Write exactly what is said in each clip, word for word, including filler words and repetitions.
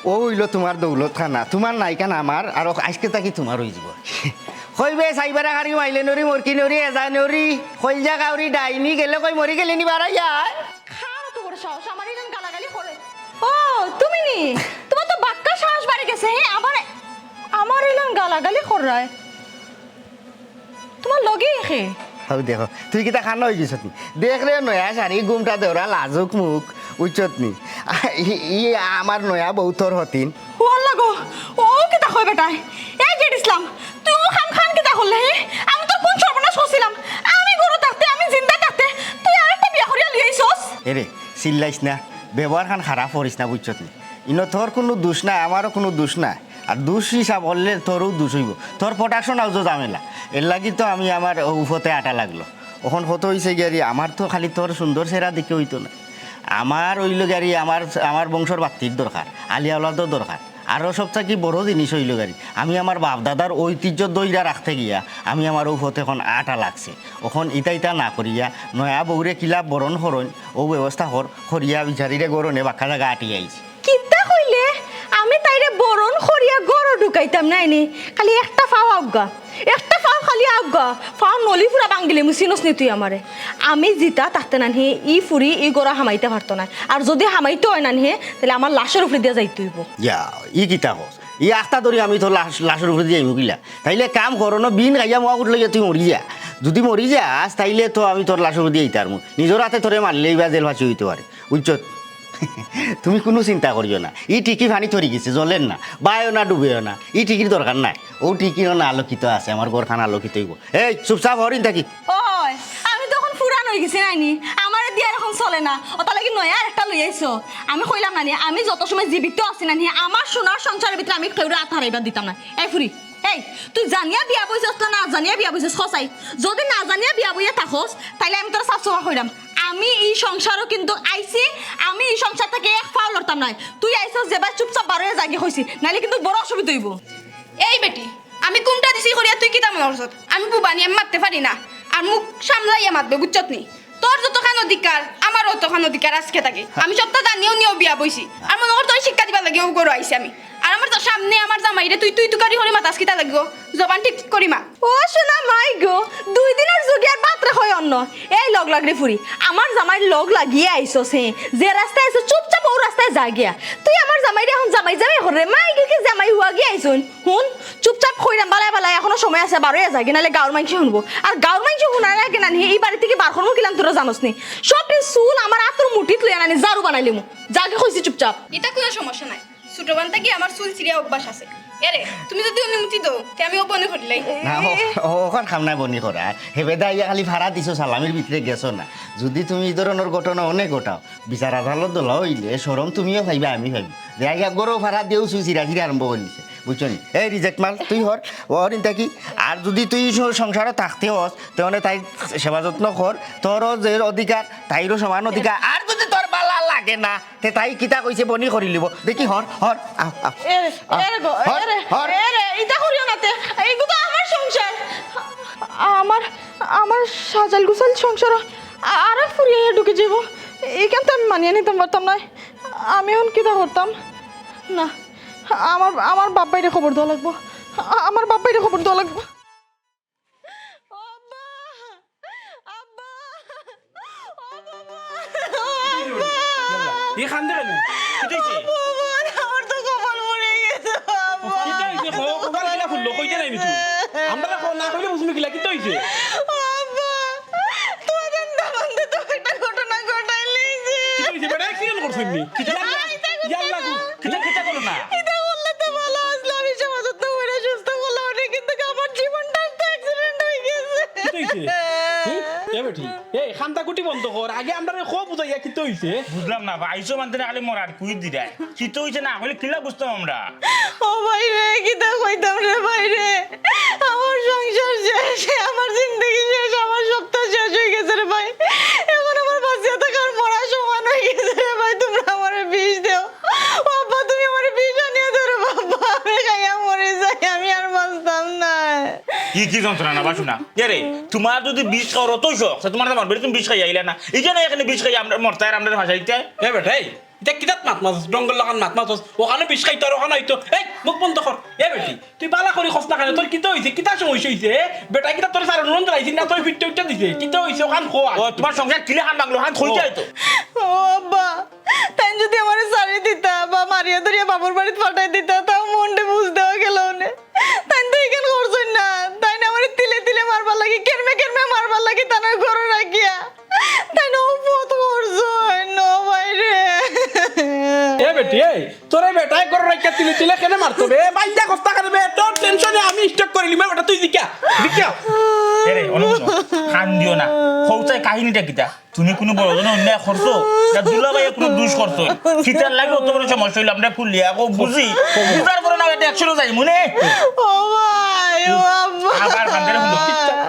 অউ অইলো তুমার দৌলতখানা, তুমার নাইখান আমার, আর অউ আইজকে থাকি তুমার অইযিবো। কইবে সাইবারা খারি মাইলে নরি, মরকি নরি, এজা নরি, কইলজা কাউরি ডাইনি, গেলে কই মরি গেলে নি বারাইয়া। কার অত বড় সাহস আমার ইলান গালাগালি করে? ও, তুমি নি? তুমার তো বাক্কা সাহস বাড়ি গেছে, হে? আমার, আমার ইলান গালাগালি কররায়। তুমার লগে কে? হাউ দেখো, তুই কিতা কানা অইগেছত নি? দেখরে নয়া শাড়ি, ঘুমটা দেওরা, লাজুক মুখ, বুঝছত নি? ই, ই আমার নয়া বউ তোর হতিন। ও আল্লাহ গো, অউ কিতা কয় বেটায়? এই জেড ইসলাম, তুই অউ কাম খান কিতা করলে, হে? আমি তোর কুন সর্বনাশ করছিলাম? আমি ঘরো থাকতে, আমি জিন্দা থাকতে, তুই আরেকটা বিয়া করিয়া লই আইছস? এরে, চিল্লাইস না, ব্যবহার খান খারাপ করিস না, বুঝছত নি? ইনো তোর কুনু দুষ নাই, আমারও কুনু দুষ নাই। আর দুষ হিসাব করলে তোরও দুষ অইবো। তোর production house-ও ঝামেলা। এরলাগি তো আমি আমার উফতে আটা লাগলো। অখন কত অইছে গিয়ারি, আমার তো খালি তোর সুন্দর চেহারা দেখে অইতো না। আমার অইলো গিয়ারি, আমার, আমার বংশর বাত্তির দরকার, আলিয়া আওলাদর দরকার। আরও সব থাকি বড় জিনিস অইলো গিয়ারি, আমি আমার বাপ দাদার ঐতিহ্য ধইরা রাখতে গিয়া আমি আমার উফতে অখন আটা লাগছে। অখন ইতা ইতা না করিয়া নয়া বউরে কিলা বরণ করইন, অউ ব্যবস্থা কর, করিয়া বিচারিরে গরনে বাক্কা জাগা আটিয়া আইছি। কিতা কইলে? আমি তাইরে বরণ করিয়া ঘরো ঢুকাইতাম নায় নি? খালি একটা পাও আউগা, একটা পাও খালি আউগা, পাও নলি পুরা ভাঙ্গিলিমু, চিনস নি তুই আমারে? আমি জিতা থাকতে নানহি, ই ফুরি ই ঘরো হামাইতা পারতো নায়। আর যুদি হামাইতো অয় নানহি, তাইলে আমার লাশর উফরে দিয়া যাইতে অইবো। ইয়া, ই কিতা কস? ই আখতা ধরি আমি তোর লাশ, লাশর উফরে দিয়া আইমু কিলা? তাইলে কাম কর, অনো বিন খাইয়া মুয়া উঠলে গিয়া তুই মরি যা। যুদি মরি যাস, তাইলে তো আমি তোর লাশর উফরে দিয়া আইতাম পারমু। নিজর আতে তোরে মারলে ইবা জেল ফাঁসি অইতো পারে। বুঝছত? তুমি কুনু চিন্তা করিও না, ই টিকি পানিত পড়ি গেছে, জ্বলের না, বায়ও না, ডুবেও না, ই টিকির দরকার নাই। অউ টিকি অনো আলোকিত আছে, আমার ঘরখান আলোকিত অইবো। এই, চুপচাপ হরিন থাকি। ওই, আমি তো অখন পুরান অইগেছি নায় নি, আমারে দিয়া অখন চলে না, অতার লাগি নয়া আরেকটা লই আইছো। আমি কইলাম না নি, আমি যত সময় জীবিত আছি নায় নি, আমার সোনার সংসারর ভিতরে আমি কেউরে আত হারাইবার দিতাম না। এই ফুরি, এই, তুই জানিয়া বিয়া বইছস না না জানিয়া বিয়া বইছস, ক চাই? যুদি না জানিয়া বিয়া বইয়া থাকস, তাইলে আমি তোরে সাফ সাফা কইরাম। আমি ই সংসারো কিন্তু আইছি, আমি ই সংসার থাকি এক পাও লড়তাম নায়। তুই আইছস যেবায় চুপচাপ বারইয়া যাগি কইছি, নাইলে কিন্তু বড় অসুবিধা অইবো। এই বেটি, আমি কুনটা দিছি করিয়া তুই কিতা মনো করছত? আমি বুবা নি, আমি মাততে পারি না। আর মুখ সামলাইয়া মাতবে, বুঝছত নি? তোর যতখান অধিকার, আমারও অতখান অধিকার আইজকে থাকি। আমি সবটা জানিয়াউ নিয়াউ বিয়া বইছি। আর মনো কর তোরে শিক্ষা দিবার লাগি অউ ঘরো আইছি আমি। আর আমার সামনে আমার জামাইরে তুই তুই তুকারি করি মাতাস কিতার লাগি? জবান ঠিক করি মাত। ও সোনা মাই গো, দুই দিনর জুড়ি আর বাতরে কয় অন্য। এই লগ লাগরে ফুরি, আমার জামাইর লগ লাগিয়া আইছস হে। যে রাস্তায় আইছস চুপচাপ অউ রাস্তায় যাগিয়া। তুই আমার জামাইরে অখন জামাই জামাই কররে, মাই গো কি জামাই হুয়া গিয়া আইছইন। হুন, চুপচাপ কইরাম বালায় বালায়, অখনো সময় আছে, বারইয়া যাগি, নাইলে গাউর মাইনষে হুনবো। আর গাউর মাইনষে হুনার আগে নানহি ই বাড়ি থাকি বার করমু কিলান তোরা জানস নি। সবটির চুল আমার আতর মুঠিত লইয়া নানহি ঝাড়ু বানাইলিমু। যাগি কইছি চুপচাপ। ইতা কুনু সমস্যা নাই, ছোট বান থাকি আমার চুল ছিড়িয়া অভ্যাস আছে। এরে, তুমি যুদি অনুমতি দেও, তে আমি অউ বনি করিলাই। না, অ-, অ-, অখান কাম নায় বনি করার। হেবেদা আইয়া খালি ফাড়া দিছো, সালামির ভিতরে গেছো না। যুদি তুমি ই ধরনর ঘটনা অনেক ঘটাও, বিচার আদালত দলা অইলে শরম তুমিও পাইবা, আমি পাইমু। যে আইয়া ঘরো ফাড়া দিয়াউ চুল ছিড়াছিড়ি আরম্ভ করিলিছে। বুঝছো নি? এই reject মাল, তুই হর, হরিন থাকি। আর যুদি তুই স-, সংসারো থাকতে অস, তে অনে তাইর সেবা যত্ন কর, তোরও যে অধিকার, তাইরও সমান অধিকার। আর যুদি তোর বালা লাগে না, তে তাই কিতা কইছে বনি করিলিবো। দেখি হর, হর, আ, আ, এরে, আ, এরে গো, হর, এরে, হর। এরে, ইতা করিও না তে। ইগু তো আমার সংসার। আমার, আমার সাজাইল গুছাইল সংসার আ-, আরেক ফুরি আইয়া ঢুকি যাইবো। ইখান তো আমি মানিয়া নিতাম পারতাম নায়। আমি অখন কিতা করতাম? না, আমার, আমার বাপ ভাইরে খবর দেওয়া লাগবো। আ-, আমার বাপ ভাইরে খবর দেওয়া লাগবো। ও আব্বা! আব্বা! ও বাবা! ও আব্বা! ই কান্দে কেনে? কিতা অইছে? ও বাবা! আমার তো কপাল পুড়ি গেছে, আব্বা! কিতা অইছে? কও, কপাল কিলা পুড়লো? কইতে নায় নি তুই? আমরা তো না কইলে বুঝমু কিলা, কিতা অইছে? ও আব্বা! তোমাদের দামান্দে তো একটা ঘটনা ঘটাইলিছে। কিতা অইছে বেটা? Accident করছইন নি? কিতা? আ, ইতা করছে ইয়াল্লা, না। কিতা, কিতা করলো না? ইতা করলে তো ভালা আছলাম, আমি সমাজত তো বইরা সুস্থ করলাম অনে, কিন্তু আমার জীবনটা তো accident অইগেছে। কিতা অইছে? হুম? এ বেটি, এই কান্দা-কুটি বন্ধ কর। আগে আমরারে কও বুঝাইয়া কিতা অইছে? বুঝলাম না বা, আইছো মানতে না খালি মরার কুই দিরায়। কিতা অইছে না কইলে কিলা বুঝতাম আমরা? ও ভাইরে, কিতা কইতাম রে ভাইরে? আমার সংসার শেষ, আমার জিন্দেগি শেষ, আমার সবতা শেষ অইগেছে রে ভাই। অখন আমার বাঁচিয়া থাকা আর মরা সমান অইগেছে রে ভাই, তুমরা আমারে বিষ দেও। ও আব্বা, তুমি আমারে বিষ আনিয়া দেও রে বাবা, আমি খাইয়া মরি যাই, আমি আর বাঁচতাম নায়। কি, কি যন্ত্রণা বা শুনা? এরে, তুমার যুদি বিষ খাওয়ার অতই শখ, তে তুমার জামাইর বাড়ি তুমি বিষ খাইয়া আইলা না। ইখানে বিষ খাইয়া আমরা মরতায় আর আমরারে ফাঁসাইতায়। এ বেটা, এই, ইতা কিতাত মাত মাতস, ডঙ্গর লাখান মাত মাতস, অখানো বিষ খাইতো আর অখানো আইতো। এই, মুখ বন্ধ কর। এ বেটি, তুই বালা করি কস না কেনে? তোর কিতা অইছে? কিতা সমস্যা অইছে? এ বেটা, কিতা তোর সারা নুন ধরাইছি না? তোর পিঠটা উঠটা দিছে? কিতা অইছে? অখান কো আগে। ও, তুমার সংসার কিলাখান ভাঙলো, অখান কইতে অইতো। ও আব্বা, তাইন যুদি আমারে ছাড়ি দিতা বা মারিয়া ধরিয়া বাপর বাড়িত পাঠাই দিতা, তাও মনটা বুঝ দেওয়া গেল নে। তাইন তো ইখান করছইন না, তাইন আমারে তিলে তিলে মারবার লাগি, কেরমে কেরমে মারবার লাগি, তানরে ঘরো রাখিয়া। তাইন অউ পথ করছইন, ও ভাই রে। এ বেটি, এই, তোরে বেটায় ঘরো রাখিয়া তিলে তিলে কেনে মারতো বে? এ, বাইন্দা কস্তা কেনে বে? তোর টেনশনে আমি স্ট্রোক করিলিমু, বেটা, তুই জিকা, জিকা। এরে, অনু, কান দিও না। কও চাই কাহিনীটা কিতা? তুমি কুনু বড়জনে অন্যায় করছো? না দুলাভাইয়ে কুনু দুষ করছইন? কিতার লাগি অত বড় সমস্যা অইলো? আমরা খুলিয়া কও বুঝি। বুঝার পরে না অয়, ইটা একশনো যাইমু নে। ও ভাই, ও আব্বা। আবার কান্দের হুনো।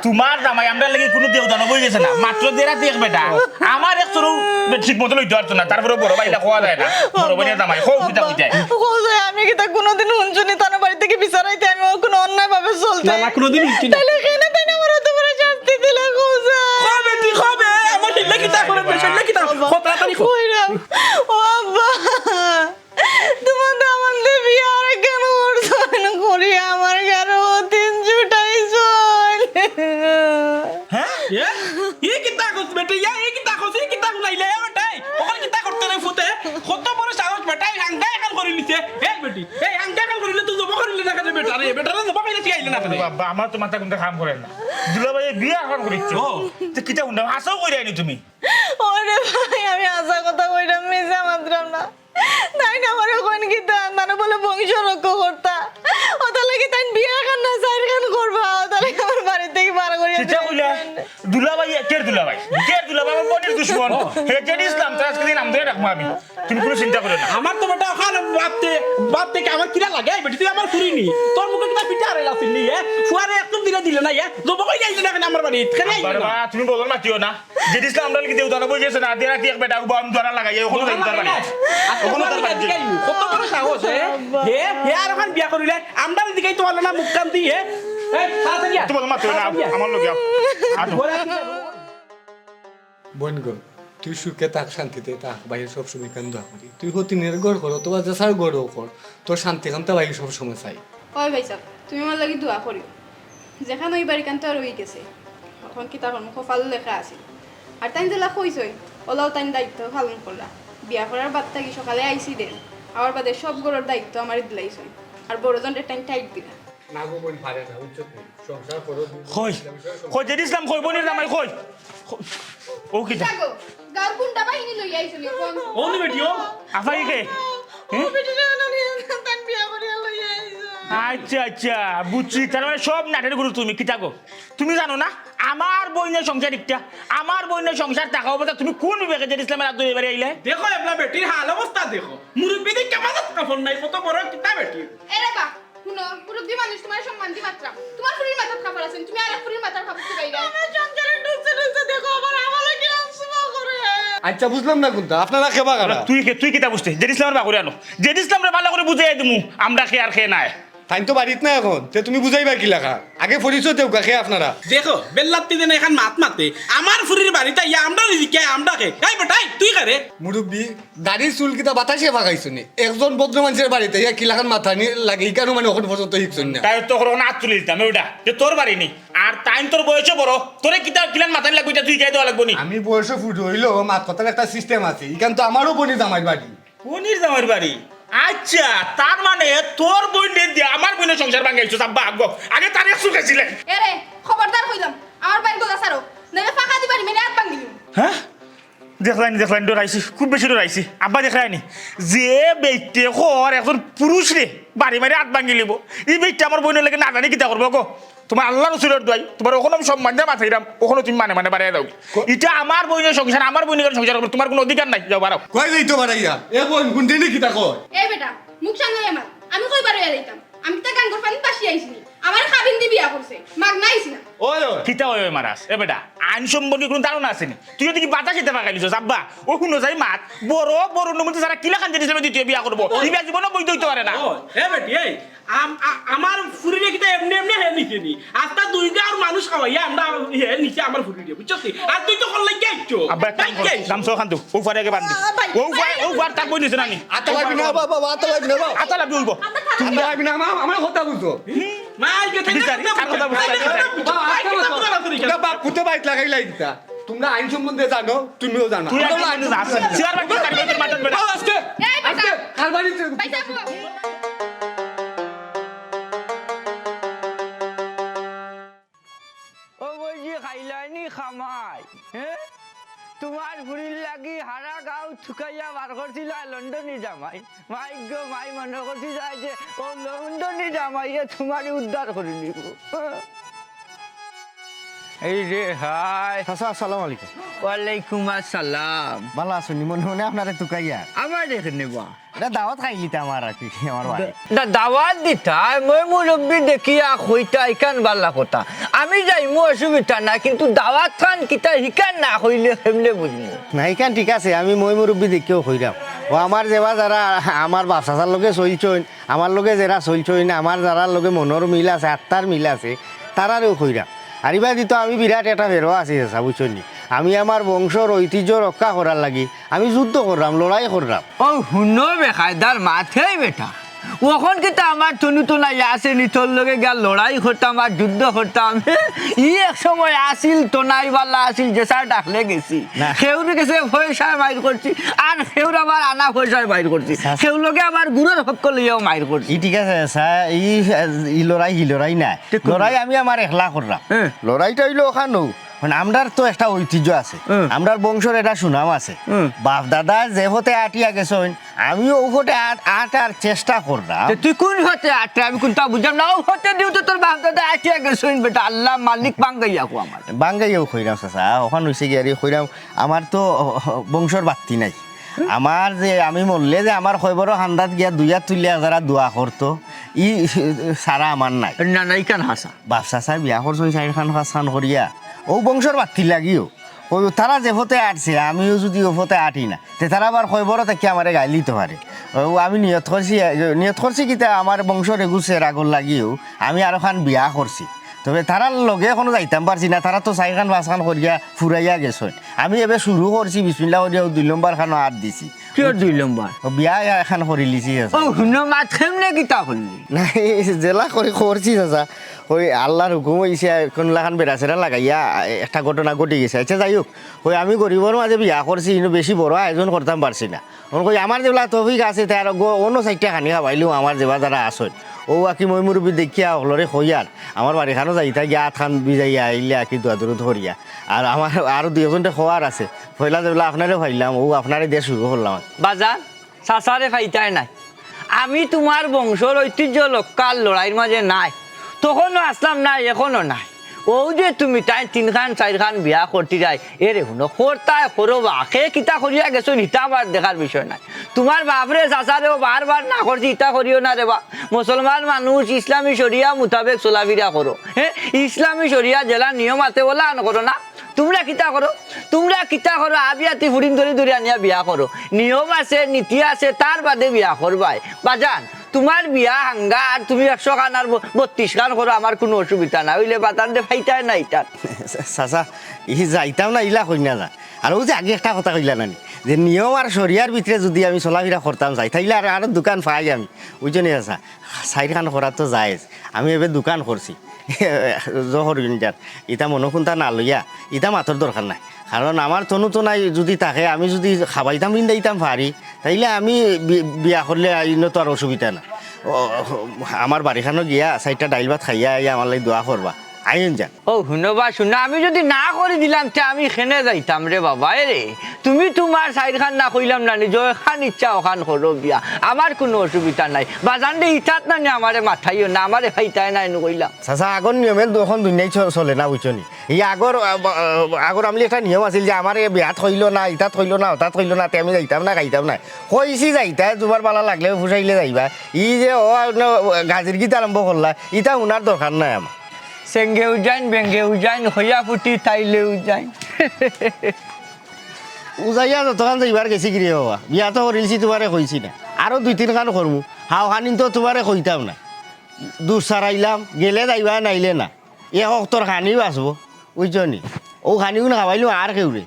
তুমার জামাই আমরার লাগি কুনু দেউদানব অইগেছে না। মাত্র দেড় রাতি এক বেটা। আমার এক চড়ু ঠিক মতো লইতে পারতো না। তারপরে বড় ভাইলা কওয়া যায় না। বড় ভাইলা জামাই। কও কিতা কইতায়? কও যে আমি কিতা কুনুদিন হুনছি নি তান বাড়ি থাকি বিচার আইতে আমি কুনু অন্যায় ভাবে চলতে? না, না, কুনুদিন হুনছি না। তাইলে কেনে তাইন আমারে অত বড় শাস্তি দিলা, কও যে? কও বেটি, কও বে, আমার হিল্লা কিতা করে, বেটা, হিল্লা কিতা? কও তাড়াতাড়ি কও। কইরাম। ও আব্বা, তুমার দামান্দে বিয়া আরেকখান করছইন করি আমার গারো তিন জুটাইছইন। হ্যাঁ? এ? ই কিতা কস বেটি? ইয়া, ই কিতা কস? ই কিতা হুনাইলে, এ বেটাই? অখন কিতা করতে রে ফুতে? কত বড় সাহস বেটাই, হাঙ্গা এখান করি নিছে। এই বেটি, এই হাঙ্গা এখান করিলে তুই জমা করিলে না কেনে বেটারে? বেটারে জমা করিলে তুই আইলে না কেনে? বাবা, আমার তো মাথা কুনতা কাম করে না। দুলাভাইয়ে বিয়া এখন করিচ্ছে। ও। তো কিতা হুনলাম? হাছাউ কইরায় নি তুমি? ওরে ভাই, আমি হাছা কথা কইরাম, মিছা মাতরাম না। তাইন আমারে কইন কিতা, তানরে বলে বংশ রক্ষা করতা। অতার লাগি তাইন বিয়া খান না, চাইর খান করবা। অতার লাগি আমার বাড়ি থাকি বার করিয়া কিতা দিলাইন। কইলা? দুলাভাই, কের দুলাভাই? কের দুলাভাই? আমার বইনর দুশমন। ও। হে, জেডি ইসলাম, তার আজকে দিন নাম ধরে রাখবো আমি। তুমি কুনু চিন্তা করিও না। আমার তো বেটা অখান ভাবতে, ভাবতে কি আমার কিরা লাগে? এই বেটি, তুই আমার ফুরি নি। তোর মুখে কিতা পিঠা হারাই আছিল নি, এ? ফুয়ারে একদম দিলে দিলে না, এ? জমা করিয়া আইলে না কেনে আমার বাড়ি? কেনে আইলে না? বাবা, তুমি বদল মাতিও না। জেডি ইসলাম আমরার লাগি দেউদানব অইগেছে না, দেড় রাতি এক বেটা উবা আমি ধরা লাগাই, অখনো যাইতাম পারি না। আজকে অখনো তার বাড়ি। কত বড় সাহস, এ? হে, হে আর অখান বিয়া করিলে, আমরার দিকেই তো আলো না মুখ কান দি, এ? এই, তাড়াতাড়ি আয়। তুমি বদল মাতিও না, তাড়াতাড়ি আয়। আমার লগে আও। আটো। ঘরে আয়। বইন গো, তুই সুখে থাক, শান্তিতে থাক, ভাইয়ে সবসময় ইখান দোয়া করি। তুই হতিনের ঘর কর, অথবা যেসার ঘরও কর, তোর শান্তি কান্তা ভাইয়ে সবসময় চাই। ওই ভাইসাব, তুমি আমার লাগি দোয়া করিও। যেখান অইবার ইখান তো আর অইগেছে, অখন কিতা করমু, কপালো লেখা আছিল। আর তাইন যেলা কইছইন, অলাউ তাইন দায়িত্ব পালন কররা। বিয়া করার বাদ থাকি সকালে আইছি দেন, আওয়ার বাদে সব ঘরর দায়িত্ব আমারে দিলাইছইন। আর বড়জনরে তাইন টাইট দিলা। না গো বইন, পারে না, বুঝছো নি? সংসার করো, দুই জন কই? মিলামিশা সংসার কই জেডি ইসলাম কই? বইনর জামাই কই? কই? ও কিতা? কিতা গো? গাঁওর গুন্ডা বাহিনী লইয়া আইছো নি এখন? ও নি বেটি, ও। আফাই কে? ও হ্যাঁ? বেটি রে, না নিয়ে তান বিয়া করিয়া লইয়া আইছো। আচ্ছা, আচ্ছা, বুঝছি। তার মানে সব নাটের গুরু তুমি, কিতা গো? তুমি জানো না? আমার বইনর সংসার একটা, আমার বইনর সংসার থাকা অবস্থা তুমি কোন বিবেকে জেডি ইসলামর আত ধরি এবারে আইলে? দেখো, এবলা বেটির হাল অবস্থা দেখো। মুরব্বি দেখি মাথাত কাপড় নাই, কত বড় কিতা বেটি। এরে বা, হুনো, মুরব্বি মানুষ, তুমারে সম্মান দি মাতরাম। তুমার ফুরির মাথাত কাপড় আছে নি, তুমি আরেক ফুরির মাথার কাপড় তুকাইরায়। আমার সংসারে ঢুকছে ঢুকছে দেখো, আবার আমারে কিলা অপমান করে। আচ্ছা, বুঝলাম না কুনতা, আপনারা খেবা কারা? তুই কে, তুই কিতা বুঝতে? জেডি ইসলামর বাকুরে আনো, জেডি ইসলামরে ভালা করি বুঝাইয়া দিমু, আমরা কে আর কে নায়। তাইন তো বাড়িত নাই অখন, তে তুমি বুঝাইবা কিলাখান? আগে পরিচয় দেউক্কা, কে আপনারা? দেখো, বেল্লাত্তি যেন এখান মাত মাতে, আমার ফুরির বাড়িত আইয়া আমরারে জিকায়, আমরা কে? এই বেটাই, তুই কারে? মুরব্বি, দাড়ি চুল কিতা বাতাসে ফাকাইছো নি? একজন ভদ্র মানষর বাড়িত আইয়া কিলাখান মাতানি লাগে, ইখানও মানে অখন পর্যন্ত হিকছইন না। তাইন তো অখন আত তুলি দিতাম, এ বেটা, যে তোর বাড়ি নি। আর তাইন তোর বয়সে বড়, তোরে কিতা কিলান মাতানি লাগবো, ইটা তুই কইয়া দেওয়া লাগবো নি। আমি বয়সে ফুড়ি অইলেও মাত কথার একটা system আছে, ইখান তো আমারও বইনর জামাইর বাড়ি। বইনর জামাইর বাড়ি? আচ্ছা, তার মানে তোর বইনরে দিয়া আমার বইনর সংসার ভাঙ্গাইছস, আব্বা, আগে তারে চুকাইছিলে। এরে, খবরদার কইলাম, আমার বাইর গলা ছাড়ো, নাইলে ফাঁকা দি বাড়ি মারি আত ভাঙ্গিলিমু। হ্যাঁ? দেখলায়নি, দেখলায়নি, ডরাইছি, খুব বেশি ডরাইছি। আব্বা দেখলায়নি, যে বেইটে কর একজন পুরুষরে বাড়ি মারি আত ভাঙ্গিলিবো, ই বেইটে আমার বইনর লগে না জানি কিতা করবো গো। তুমার আল্লার রসুলর দোয়াই, তুমারে অখনো আমি সম্মান দিয়া মাতাইরাম, অখনো তুমি মানে মানে বাড়াইয়া যাও। ইটা আমার বইনর সংসার, আমার বইনর সংসার করো, তুমার কুনু অধিকার নাই, যাও বাড়াও। কই যাইতো বাড়াইয়া? এ বইন, কুনদিনে কিতা কয়? এ বেটা, মুখ সামলাইয়া মাত, আমি কই বাড়াইয়া যাইতাম? আমি কিতা গাঙ্গর পানিত ভাসিয়া আইছি নি? আমারে কাবিন দি বিয়া করছে, মাগনা আইছি না। ওই, ওই। কিতা ওই, ওই মারাস? এ বেটা, আইন সম্পর্কে কুনু ধারণা আছে নি? তুই ওদিকে বাতাস ইতা ফাকাইলিছস, আব্বা, ও হুনো যাই মাত, বড়, বড় অনুমতি ছাড়া কিলাখান জেডি ইসলামে দ্বিতীয় বিয়া করবো? ও। ই বেয়াদব বইন তো অইতো পারে না। ও, এ বেটি, এই, আম-, আ-, আমার ফুরিরে কিতা এমনে এমনে হে নিছে নি? আস্তা দুই গাঁওর মানুষ খাওয়াইয়া আমরা হে নিছে আমার ফুরিরে, বুঝছস নি? আর তুই তো করলে কি আইছো? আব্বা, এক কাম কর, গামছা অখান দে, উপরে আগে বান্ধি। ও ভাই, ও ভাই, তার বই নিছে না নি? আতা লাগবি না, বাবা, বাবা, আতা লাগবি না, বাবা। আতা লাগবি অইবো। আতা লাগবি না, মা, আমার কথা বুঝো। মাই, বিচারি, তার কথা বুঝো। বাবা, আতা লাগবি না। বাবা, পুতে বাইত লাগাই লাগি দিতা। তোমরা আইন সম্বন্ধে জানো, তুমিও জানো। তুই আইন সম্বন্ধে জানো। সিয়ার বাকি তার ভিতরে মাথাত বেড়া। বাবা, আজকে, এই বেটা। আজকে, কারবারি তো- ভাই সাহেব। ও বইজি, খাইলায়নি খামাই, হে? তুমার ফুড়ির লাগি হারা গাঁও থুকাইয়া বার করছিলা লন্ডনি জামাই। মাই গো মাই, মনো করছি যায় যে ও লন্ডনি জামাইয়ে তুমারে উদ্ধার করি নিবো। এই রে হায়। চাচা, আসসালামু আলাইকুম। ওয়ালাইকুম আসসালাম। ভালা আছইন নি? মনে মনে আপনারে তুকাইয়া। আমার এখানে বা। এটা দাওয়াত খাইলিতা আমার আর কি, আমার বাড়ি। দা-, দাওয়াত দিতা, মই মুরব্বি দেখিয়া কইতা, ইখান ভালা কথা। আমি যাইমু, অসুবিধা নাই, কিন্তু দাওয়াত খান কিতা হিখান না কইলে কেমনে বুঝমু? না, ইখান ঠিক আছে, আমি মই মুরব্বি দেখিয়াউ কইরাম। ও আমার যেবা যারা আমার বাপ চাচার লগে চলছইন, আমার লগে যেরা চলছইন, আমার যারার লগে মনর মিল আছে, আত্মার মিল আছে, তারারেউ কইরাম। আর ইবাদি তো আমি বিরাট একটা ফেরো আছি চাচা, বুঝছইন নি? আমি আমার বংশর ঐতিহ্য রক্ষা করার লাগি আমি যুদ্ধ কররাম, লড়াই কররাম। ও হুনো বেকায়দার মাত, হেই বেটা, অখন কিতা আমার তনু তনাই আছে নি, তোর লগে গিয়া লড়াই করতাম আর যুদ্ধ করতাম? ই এক সময় আছিল, তনাই বালা আছিল, যেছা ডাকলে গেছি। না। কেউর গেছে পয়সায় মাইর করছি, আর কেউর আবার আনা পয়সায় মাইর করছি। আচ্ছা। কেউর লগে আবার গুরুর হক্ক লইয়াও মাইর করছি। ই ঠিক আছে, চাচা, ই, ই লড়াই, ই লড়াই না। তে কোন লড়াই আমি আমার একলা কররাম। হ্যাঁ। লড়াইটা অইলো অখানউ। মানে, আমরার তো একটা ঐতিহ্য আছে, হুম। আমরার বংশর একটা সুনাম আছে। হুম। বাপ দাদা যে পথে আটিয়া গেছইন, আমিও অউ পথে আট-, আটার চেষ্টা কররাম। তে তুই কোন পথে আটরে? আমি কুনটা বুঝলাম না। অউ পথে দিয়াউ তো তোর বাপ দাদা আটিয়া গেছইন বেটা। আল্লাহ মালিক, বাঙ্গাইয়া কও আমারে। বাঙ্গাইয়াউ কইরাম চাচা, অখান অইছে গিয়া রে কইরাম, আমার তো বংশর বাত্তি নাই। হুম। আমার যে, আমি মরলে যে আমার কবরর কান্দাত গিয়া দুই আত তুলিয়া যারা দোয়া করতো, ই ছাড়া আমার নাই। না, না, ইখান হাছা। বাপ চাচায় বিয়া করছইন চাইরখান পাঁচখান করিয়া, অউ বংশর বাত্তির লাগিও। অউ তারা যে পথে আটছে, আমিও যুদি অউ পথে আটি না, তে তারা আবার কবরো থাকি আমারে গাইল দিতো পারে। অউ আমি নিয়ত করছি, নিয়ত করছি কিতা, আমার বংশর এগু চেরাগর লাগিও আমি আরোখান বিয়া করছি। তবে তারার লগে অখনো যাইতাম পারছি না, তারা তো চাইরখান পাঁচখান করিয়া ফুরাইয়া গেছইন। আমি এবে শুরু করছি, বিসমিল্লাহ করিয়া অউ দুই নম্বর খানো আত দিছি। কিয়র দুই নম্বর? অউ বিয়া এখান করিলিছি আছে। ও, হুনো মাত, কেমনে কিতা করলি? না, এই যেলা করি করছি চাচা, অউ আল্লার হুকুম অইছে, কুনলাখান বেড়া-চেড়া লাগাইয়া একটা ঘটনা ঘটি গেছে। আচ্ছা, যাই হউক, অউ আমি গরিবর মাঝে বিয়া করছি, ইনো বেশি বড় আয়োজন করতাম পারছি না। অখন কই, আমার যেবলা তৌফিক আছে, তে আরো গো-, অন্য চাইরটা খানি খাবাইলিমু, আমার যেবা যারা আছইন। অউ আকি মই মুরব্বি দেখিয়া হকলরে কইয়ার, আমার বাড়িখানো যাইতা গিয়া আতখান ভিজাইয়া আইলে আকি দোয়া দরুদ করিয়া। আর আমার আরো দুই একজনরে কওয়ার আছে। পয়লা যেবলা আপনারে পাইলাম, অউ আপনারে দিয়া শুরু করলাম। বাজান, চাচারে পাইতায় নায়। আমি তুমার বংশর ঐতিহ্য রক্ষার লড়াইর মাঝে নাই। তখনও আছলাম নায়, এখনও নাই। অউ যে তুমি তাইন তিনখান চাইরখান বিয়া করতে যাই, এরে হুনো, করতায় করো বা, কে কিতা করিয়া গেছইন, ইতা আমার দেখার বিষয় নায়। তুমার বাপরে চাচারেও বারবার না করছি, ইতা করিও না রে বা। মুসলমান মানুষ, ইসলামী শরিয়া মোতাবেক চলাফিরা করো। হে, ইসলামী শরিয়া যেলা নিয়ম আছে, অলাখান করো না। তুমরা কিতা করো? তুমরা কিতা করো? আবিয়াতি ফুড়িন ধরি ধরি আনিয়া বিয়া করো। নিয়ম আছে, নীতি আছে, তার বাদে বিয়া করবায়। বাজান, তুমার বিয়া হাঙ্গা আর তুমি একশো খান আর ব-, বত্রিশ খান করো, আমার কুনু অসুবিধা নাই। অইলে বাজানরে পাইতায় নায় ইতা। চাচা, ই যাইতাম না, ইলা কইন না যা। আর অউ যে আগে একটা কথা কইলা না নি, যে নিয়ম আর শরিয়ার ভিতরে যুদি আমি চলাফিরা করতাম যাই, তাইলে আর, আরো দুইখান পাই আমি। বুঝছো নি চাচা? চাইরখান করা তো জায়েজ। আমি এবে দুইখান করছি। জহর ইন্ডিয়ার। ইতা মনো কুন্তা না লইয়া, ইতা মাতর দরকার নাই। কারণ আমার তনু তনাই যুদি থাকে, আমি যুদি খাবাইতাম, পিন্দাইতাম পারি, তাইলে আমি বি-, বিয়া করলে ইনো তো আর অসুবিধা না। ও, আমার বাড়িখানো গিয়া চাইরটা ডাইল ভাত খাইয়া আইয়া আমার লাগি দোয়া করবা। আইন যান। ও, হুনো বা, হুনো, আমি যুদি না করি দিলাম, তে আমি কেনে যাইতাম রে বাবা, এ রে? তুমি তুমার চাইরখান না কইলাম না নি, যে অখান ইচ্ছা অখান করো বিয়া, আমার কুনু অসুবিধা নাই। বাজানরে ইতাত না নি আমারে মাতাইও না, আমারে পাইতায় নায় নু কইলাম। চাচা, আগর নিয়মে অখন দুনিয়াত চ-, চলে না, বুঝছো নি? ই আগর, আ, ব-, আ, আগর আমলি একটা নিয়ম আছিল যে আমারে বিয়াত কইলো না, ইতাত কইলো না, অতাত কইলো না, তে আমি যাইতাম না, খাইতাম না। কইছি যাইতায়, তুমার ভালা লাগলে ফুসাইলে যাইবায়। ই যে ও, ন-, গাজির গীত আরম্ভ করলা, ইতা হুনার দরকার নাই আমার। সেঙ্গেউ যাইন, বেঙ্গেউ যাইন, হইয়া ফুটি তাইলেউ যাইন। উজাইয়া যতখান যাইবার গেছি গিরে বাবা, বিয়া তো করিলছি, তুমারে কইছি না। আরো দুই তিনখান করমু, হাওখানিন তো তুমারে কইতাম না। দুষ ছাড়াইলাম, গেলে যাইবা, নাইলে না। এ হক তোর খানি বাঁচবো, বুঝছো নি? অউ খানিগুন খাবাইলু আর কেউরে।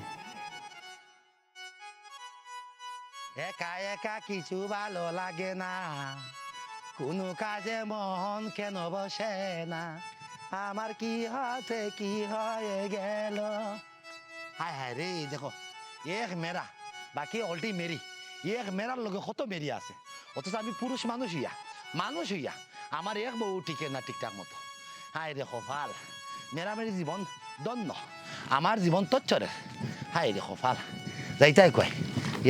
একা একা কিছু ভালো লাগে না, কোনো কাজে মন কেন বসে না, আমার কি হতে কি হয়ে গেল। হায় হায় রে, দেখো, এক মেরা, বাকি অলটি মেরি, এক মেরার লগে কত মেরি আছে, অথচ আমি পুরুষ মানুষ ইয়া, মানুষ ইয়া, আমার এক বউ টিকে না ঠিকঠাক মতো। হায় রে কপাল, মেরামেরি জীবন ধন্য, আমার জীবন তচ্ছরে। হায় রে কপাল, যাইতায় কয়।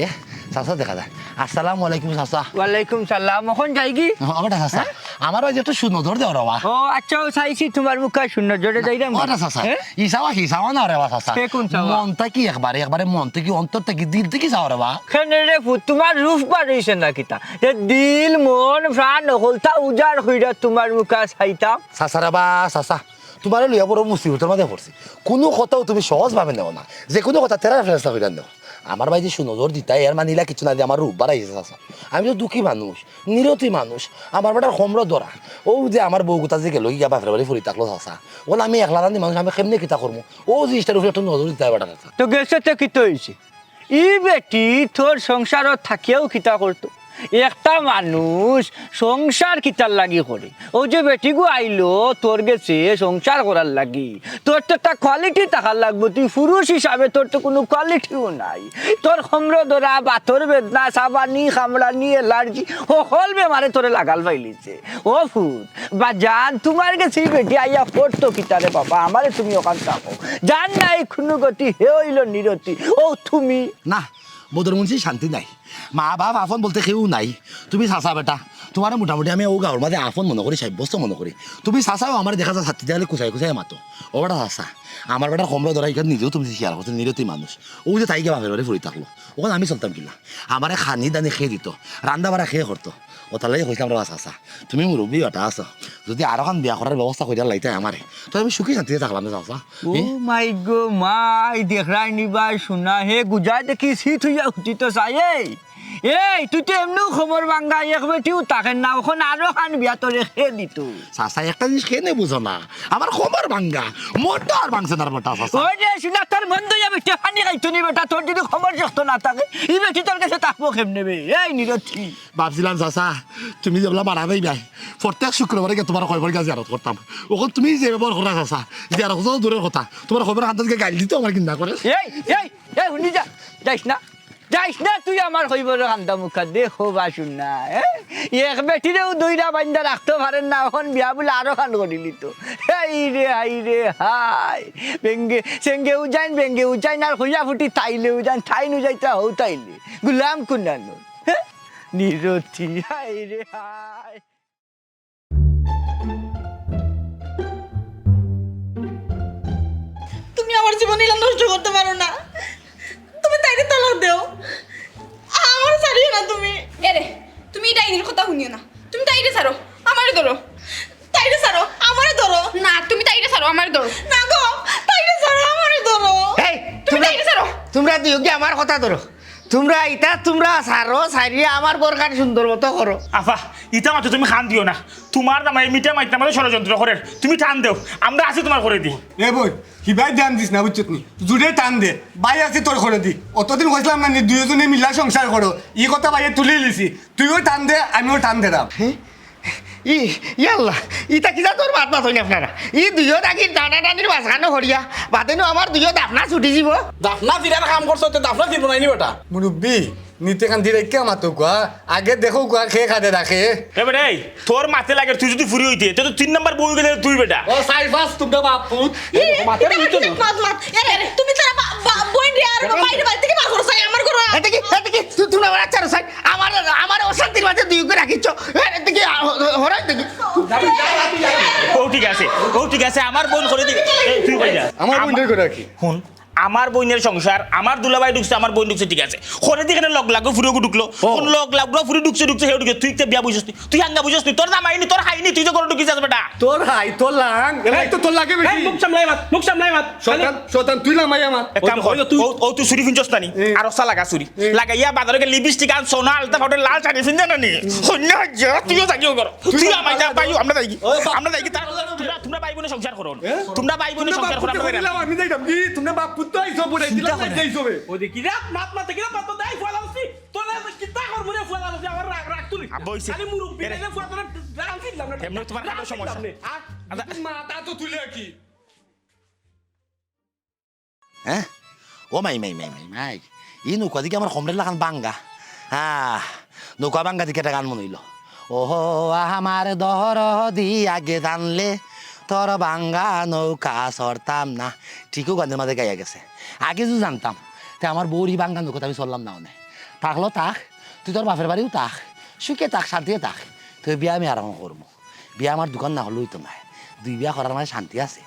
এ, চাচা দেখা যায়। আসসালামু আলাইকুম চাচা। ওয়ালাইকুম সালাম। অখন যাইগি? ও, ওটা চাচা। হ্যাঁ? আমার ওই যে একটু সুনজর দেও রে বা। ও আচ্ছা, ও চাইছি তোমার মুখে সুনজরে যাইরাম। ওটা চাচা। হ্যাঁ? ইসাওয়া হিসাওয়া না রে বা চাচা। সে কোন চাওয়া? মন থাকি একবারে, একবারে মন থাকি, অন্তর থাকি, দিল থাকি চাও রে বা। কেনে রে পুত, তোমার রূপ বার অইছে না কিতা? যে দিল, মন, প্রাণ হকলতা উজাড় কইরা তোমার মুখে চাইতাম। চাচা রে বা, চাচা, তোমারে লইয়া বড় মুসিবতর মাঝে পড়ছি। কুনু কথাও তুমি সহজভাবে নেও না, যে কুনু কথা তেরা ফেসলা কইরা নেও। আমার ভাই যে সুনজর দিতা, এর মানে ইলা কিচ্ছু না যে আমার রূপ বাড়াইছে চাচা। আমি তো দুঃখী মানুষ, নিরতি মানুষ, আমার বেটার কমরো ধরা। ও যে আমার বউ গুতা যে গেল গিয়া বাপের বাড়ি পড়ি থাকলো চাচা, ওলা আমি একলা রান্ধি মানুষ, আমি কেমনে কিতা করমু? ও জিনিসটার উপরে একটু নজর দিতা বেটার চাচা। তো গেছে তো কিতা অইছে? ই বেটি তোর সংসারো থাকিয়াও কিতা করতো? একটা মানুষ সংসার কিতার লাগি করে? ও যে বেটিগু আইলো তোর গেছে সংসার করার লাগি, তোর তো একটা quality থাকার লাগবো। তুই পুরুষ হিসাবে তোর তো কুনু qualityও নাই। তোর কমরো ধরা, বাতর বেদনা, সাবানি, কামড়ানি, allergy, হকল বেমারে তোরে লাগাল পাইলিছে। ও পুত, বাজান, তোমার গেছে ই বেটি আইয়া পড়তো কিতা রে বাবা? আমারে তুমি অখান থাকো। যার নাই কুনু গতি, হে অইলো নিরতি। ও তুমি। না, বদর মুন্সি শান্তি নাই। মা বাপ আপন বলতে কেউ নাই। তুমি চাচা বেটা, তোমারে মোটামুটি আমি ও গাঁওর মাঝে আপন মনো করি, সাব্যস্ত মনো করি। তুমি চাচাও আমারে দেখা যায় ছাত্তি দেখলে কুচাই কুচাই মাতো। ও বেটা চাচা, আমার বেটার কমরো ধরা ইখান নিজেও তুমি স্বীকার করছো, নিরতি মানুষ। ও যে তাই গিয়া বাপের বাড়ি পড়ি থাকলো, অখন আমি চলতাম কিলা? আমারে খানি দানি কে দিতো, রান্দা বাড়া কে করতো? ও তার লাগি কইছিলাম রে বা চাচা, তুমি মুরব্বি বেটা আছো, যদি আরোখান বিয়া করার ব্যবস্থা করিয়া লাইতায় আমারে, তো আমি সুখী শান্তিতে থাকলাম রে চাচা। ও এ? মাই গো মাই, দেখরায় নি বা শুনা, হে গুজায় দেখি শীত হইয়া উঠিত চাই। এই, এই, তুই তো এমনেও খবর ভাঙ্গা, এক বেটিও থাকের না, অখন আরোখান বিয়া তোরে কে দিতো? চাচা, একটা জিনিস কেনে বুঝো না, আমার খবর ভাঙ্গা, মোটর ভাঙছে না রে বেটা চাচা। ওই রে, শুনা, তোর মন দইয়া বেটি পানি খাইতো নি বেটা, তোর যদি খবর শক্ত না থাকে, ই বেটি তোর গেছে থাকবো কেমনে বে? এই নিরতি। ভাবছিলাম চাচা, তুমি যেবলা মারা যাইবায়, প্রত্যেক শুক্রবারে গিয়া তোমার কবর গিয়া জিয়ারত করতাম। অখন তুমি যে ব্যবহার করো চাচা, জিয়ারত তো দূরের কথা, তোমার কবর কান্দাত গিয়া গাইল দিতো আমার ঘিন্না করে। এই, এই, এই, হুনি যা, যাইস না, যাইস না তুই আমার কবরর কান্দা মুখা, দেখো বা শুনা, এ? এক বেটিরেও ধইরা বাইন্দা রাখতো পারের না, অখন বিয়া বুলে আরোখান করিলিতো। হায় রে, হায় রে, হায়। বেঙ্গে, সেঙ্গে উজাইন, বেঙ্গে উজাইন, আর হইয়া ফুটি তাইলে উজাইন, তাইন উজাইতা হউ তাইলে। গুলাম কুনানো। হ্যাঁ? নিরতি, হায় রে হায়। তুমি আমার জীবন ইলা নষ্ট করতে পারো না। তুমি তাইরে তালাক দেও, আমার ছাড়িও না তুমি। এরে, তুমি এই ডাইনির কথা হুনিও না। তুমি তাইরে ছাড়ো, আমারে ধরো। তাইরে ছাড়ো, আমারে ধরো। না, তুমি তাইরে ছাড়ো, আমারে ধরো। না গো, তাইরে ছাড়ো, আমারে ধরো। এই, তুমি তোমরা, তাইরে ছাড়ো। তোমরা দুইও কি আমার কথা ধরো? তোমরা ইতা, তোমরা ছাড়ো, ছাড়িয়া আমার ঘরখান সুন্দর মতো করো। আফা, ইতা মাতো তুমি কান দিও না। তোমার জামাই মিঠা মাইতনা মাতো ষড়যন্ত্র করের। তুমি টান দেও, আমরা আছি তোমার করেদি। এ বই, হিবায় ধ্যান দিস না, বুঝছত নি? জুরে টান দে, ভাই আছি তোর করেদি। অতদিন কইছিলাম না নি, দুইওজনে মিলা সংসার করো। ই কথা ভাইয়ে তুলি লিছি। তুইও টান দে, আমিও টান দেরাম। হে? ই, ইয়াল্লা, ইতা কিতা তোর মাত মাতইন আপনারা? ই দুইও ডাকির টানাটানির মাঝখানো হরিয়া, বাদে নু আমার দুইও দাফনা ছুটি যিবো। দাফনা ফিরার কাম করছো, তে দাফনা ফিরবো নাইনি বেটা? মুরব্বি, নিতে কান দিরাইক্কা মাতো কুয়া, আগে দেখো কুয়া খে খাদে রাখে। এ বেটা, এই, তোর মাতে লাগে, তুই যদি ফুরি অইতে, তে তো তিন নাম্বার বউ গেলে তুই বেটা। ও সাইফাস, তোমরা বাপ পুত। এই, মাতে এটা নিতে কিতা না। মাত, মাত। এ, এ, তুমি তারা বা-, বা-, বইন রে আর বাইরে বাড়ি থেকে বার করো, চাই আমার ঘরে। এতে কি, এতে কি, তু-, তোমরা ওরা চারো চাই, আমার, আমার অশান্তির মাঝে দুই করে রাখিছ। এ, এতে কি, আ, হ-, হ-, হরাই দেখি। ও ঠিক আছে, ও ঠিক আছে, আমার বইন করেদি। এই, তুই কই যা? আমার বইন আম-, রে করে রাখি। হুন, আমার বইনের সংসার, আমার দুলাভাই ঢুকছে, আমার বইন ঢুকছে, ঠিক আছে। করেদি কেনে লগ লাগো, ফুরিও ঢুকলো। ও। কোন লগ লাগলো, ফুরি ঢুকছে, ঢুকছে, হেও ঢুকে। তুই তে বিয়া বুঝছস নি? তুই হাঙ্গা বুঝছস নি? তোর জামাই নি, তোর হাই নি, তুই যে করে ঢুকিস বেটা। তোর হাই, তোর লাং, এর হাই তো তোর লাগে এই, বেশি। মুখ সামলাই মাত, মুখ সামলাই মাত। শয়তান, শয়তান, তুই লামাই আমার। এক কাম কর, ওই তো তুই ও, ও তুই চুরি ফিনছস না নি? এ। আর অসা লাগা চুরি। এ। লাগাইয়া বাজারে গিয়া লিপস্টিক আন, সোনা, আলতা, পাউডার, লাল শাড়ি ফিনছ না নি? কইন্যা যা, তুইও যাইও ঘরো। তুই তুই যা, আমার যা, যা, পাইও, আমরা যাই। ওই বাপ, আমরা যাই কি তা? তোমরা, তোমরা ভাই বইনে সংসার করো। এ? তোমরা ভাই বইনে তোমরা সংসার বাপ করো, আমরা পুত্র যাই। কইলাম, আমি যাইতাম কি? তোমরা বাপ পুত্র আইছো, বুড়াই দিলাম, চিন্তা করে। যাইছো বে। ওই দেখি রাত মাত মাতে গেলাম, মাত তো দেয়, ফলাউছি। তোরা আব্বা অইছে। আরে মুরব্বি, এরে। নাইলে ফুয়া তোরা রান দিলাম না। এমনি তোমার কাটা সমস্যা। রান দিলাম না। আর আদা- তুই মাথা তো তুলে কি? হ্যাঁ? ও মাই, মাই, মাই, মাই, মাই। ই নৌকা দেখি আমার কমরের লাখান ভাঙ্গা। হ্যাঁ, নৌকা ভাঙ্গা দেখি একটা গান মনে অইলো। ওহো, আমার দহর দি আগে জানলে, তোর ভাঙ্গা নৌকা চড়তাম না। ঠিকও গানের মাঝে গাইয়া গেছে। আগে যদি জানতাম, তে আমার বউর ই ভাঙ্গা নৌকাত আমি চড়লাম না অনে। থাকলো থাক, তুই তোর বাপের বাড়িউ থাক, সুখে থাক, শান্তিতে থাক। তুই বিয়া আমি আর এখন করমু। বিয়া আমার দুখান না করলে অইতো নায়। দুই বিয়া করার মাঝে শান্তি আছে।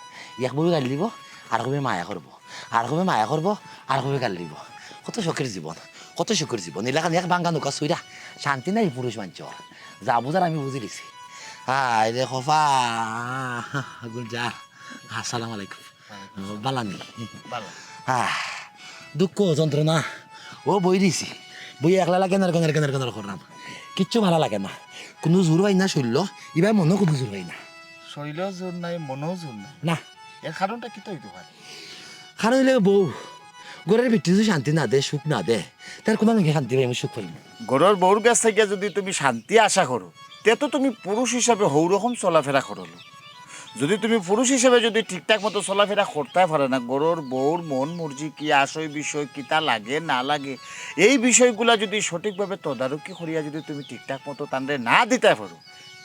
এক বউয়ে গাইল দিব, আর বউয়ে মায়া করব। আর বউয়ে মায়া করব, আর বউয়ে গাইল দিব। কত সুখের জীবন, কত সুখের জীবন। ইলাখান এক ভাঙ্গা নৌকা চইরা শান্তি নাই পুরুষ মানষর। যা বুঝার আমি বুঝি লিছি। হায় রে খোফা, গুলজার। আসসালামু আলাইকুম। বালা নি? বালা। আহ, দুঃখ, যন্ত্রণা। ও বই রইছি। বই একলা লাগে গেনার গেনার গেনার গেনার করলাম। কিচ্ছু ভালা লাগে না। কুনু জোর পাই না শরীলো, ইবার মনো কুনু জোর পাই না। শরীলো জোর নাই, মনো জোর নাই। না। এর কারণটা কিতা অইতো পারে? কারণ অইলে বউ। ঘরর ভিতরে যদি শান্তি না দে, সুখ না দে, তার কুনু আমি শান্তি পাইমু, সুখ পাইমু। ঘরর বউর গেছ থাকি যদি তুমি শান্তি আশা করো, তে তো তুমি পুরুষ হিসাবে হউ রকম চলাফেরা করো না। যদি তুমি পুরুষ হিসাবে যদি ঠিকঠাক মতো চলাফেরা করতায় পারো না, ঘরর বউর মন মর্জি কি, আশয় বিষয় কিতা লাগে না লাগে, এই বিষয়গুলা যদি সঠিকভাবে তদারকি করিয়া যদি তুমি ঠিকঠাক মতো তানরে না দিতায় পারো,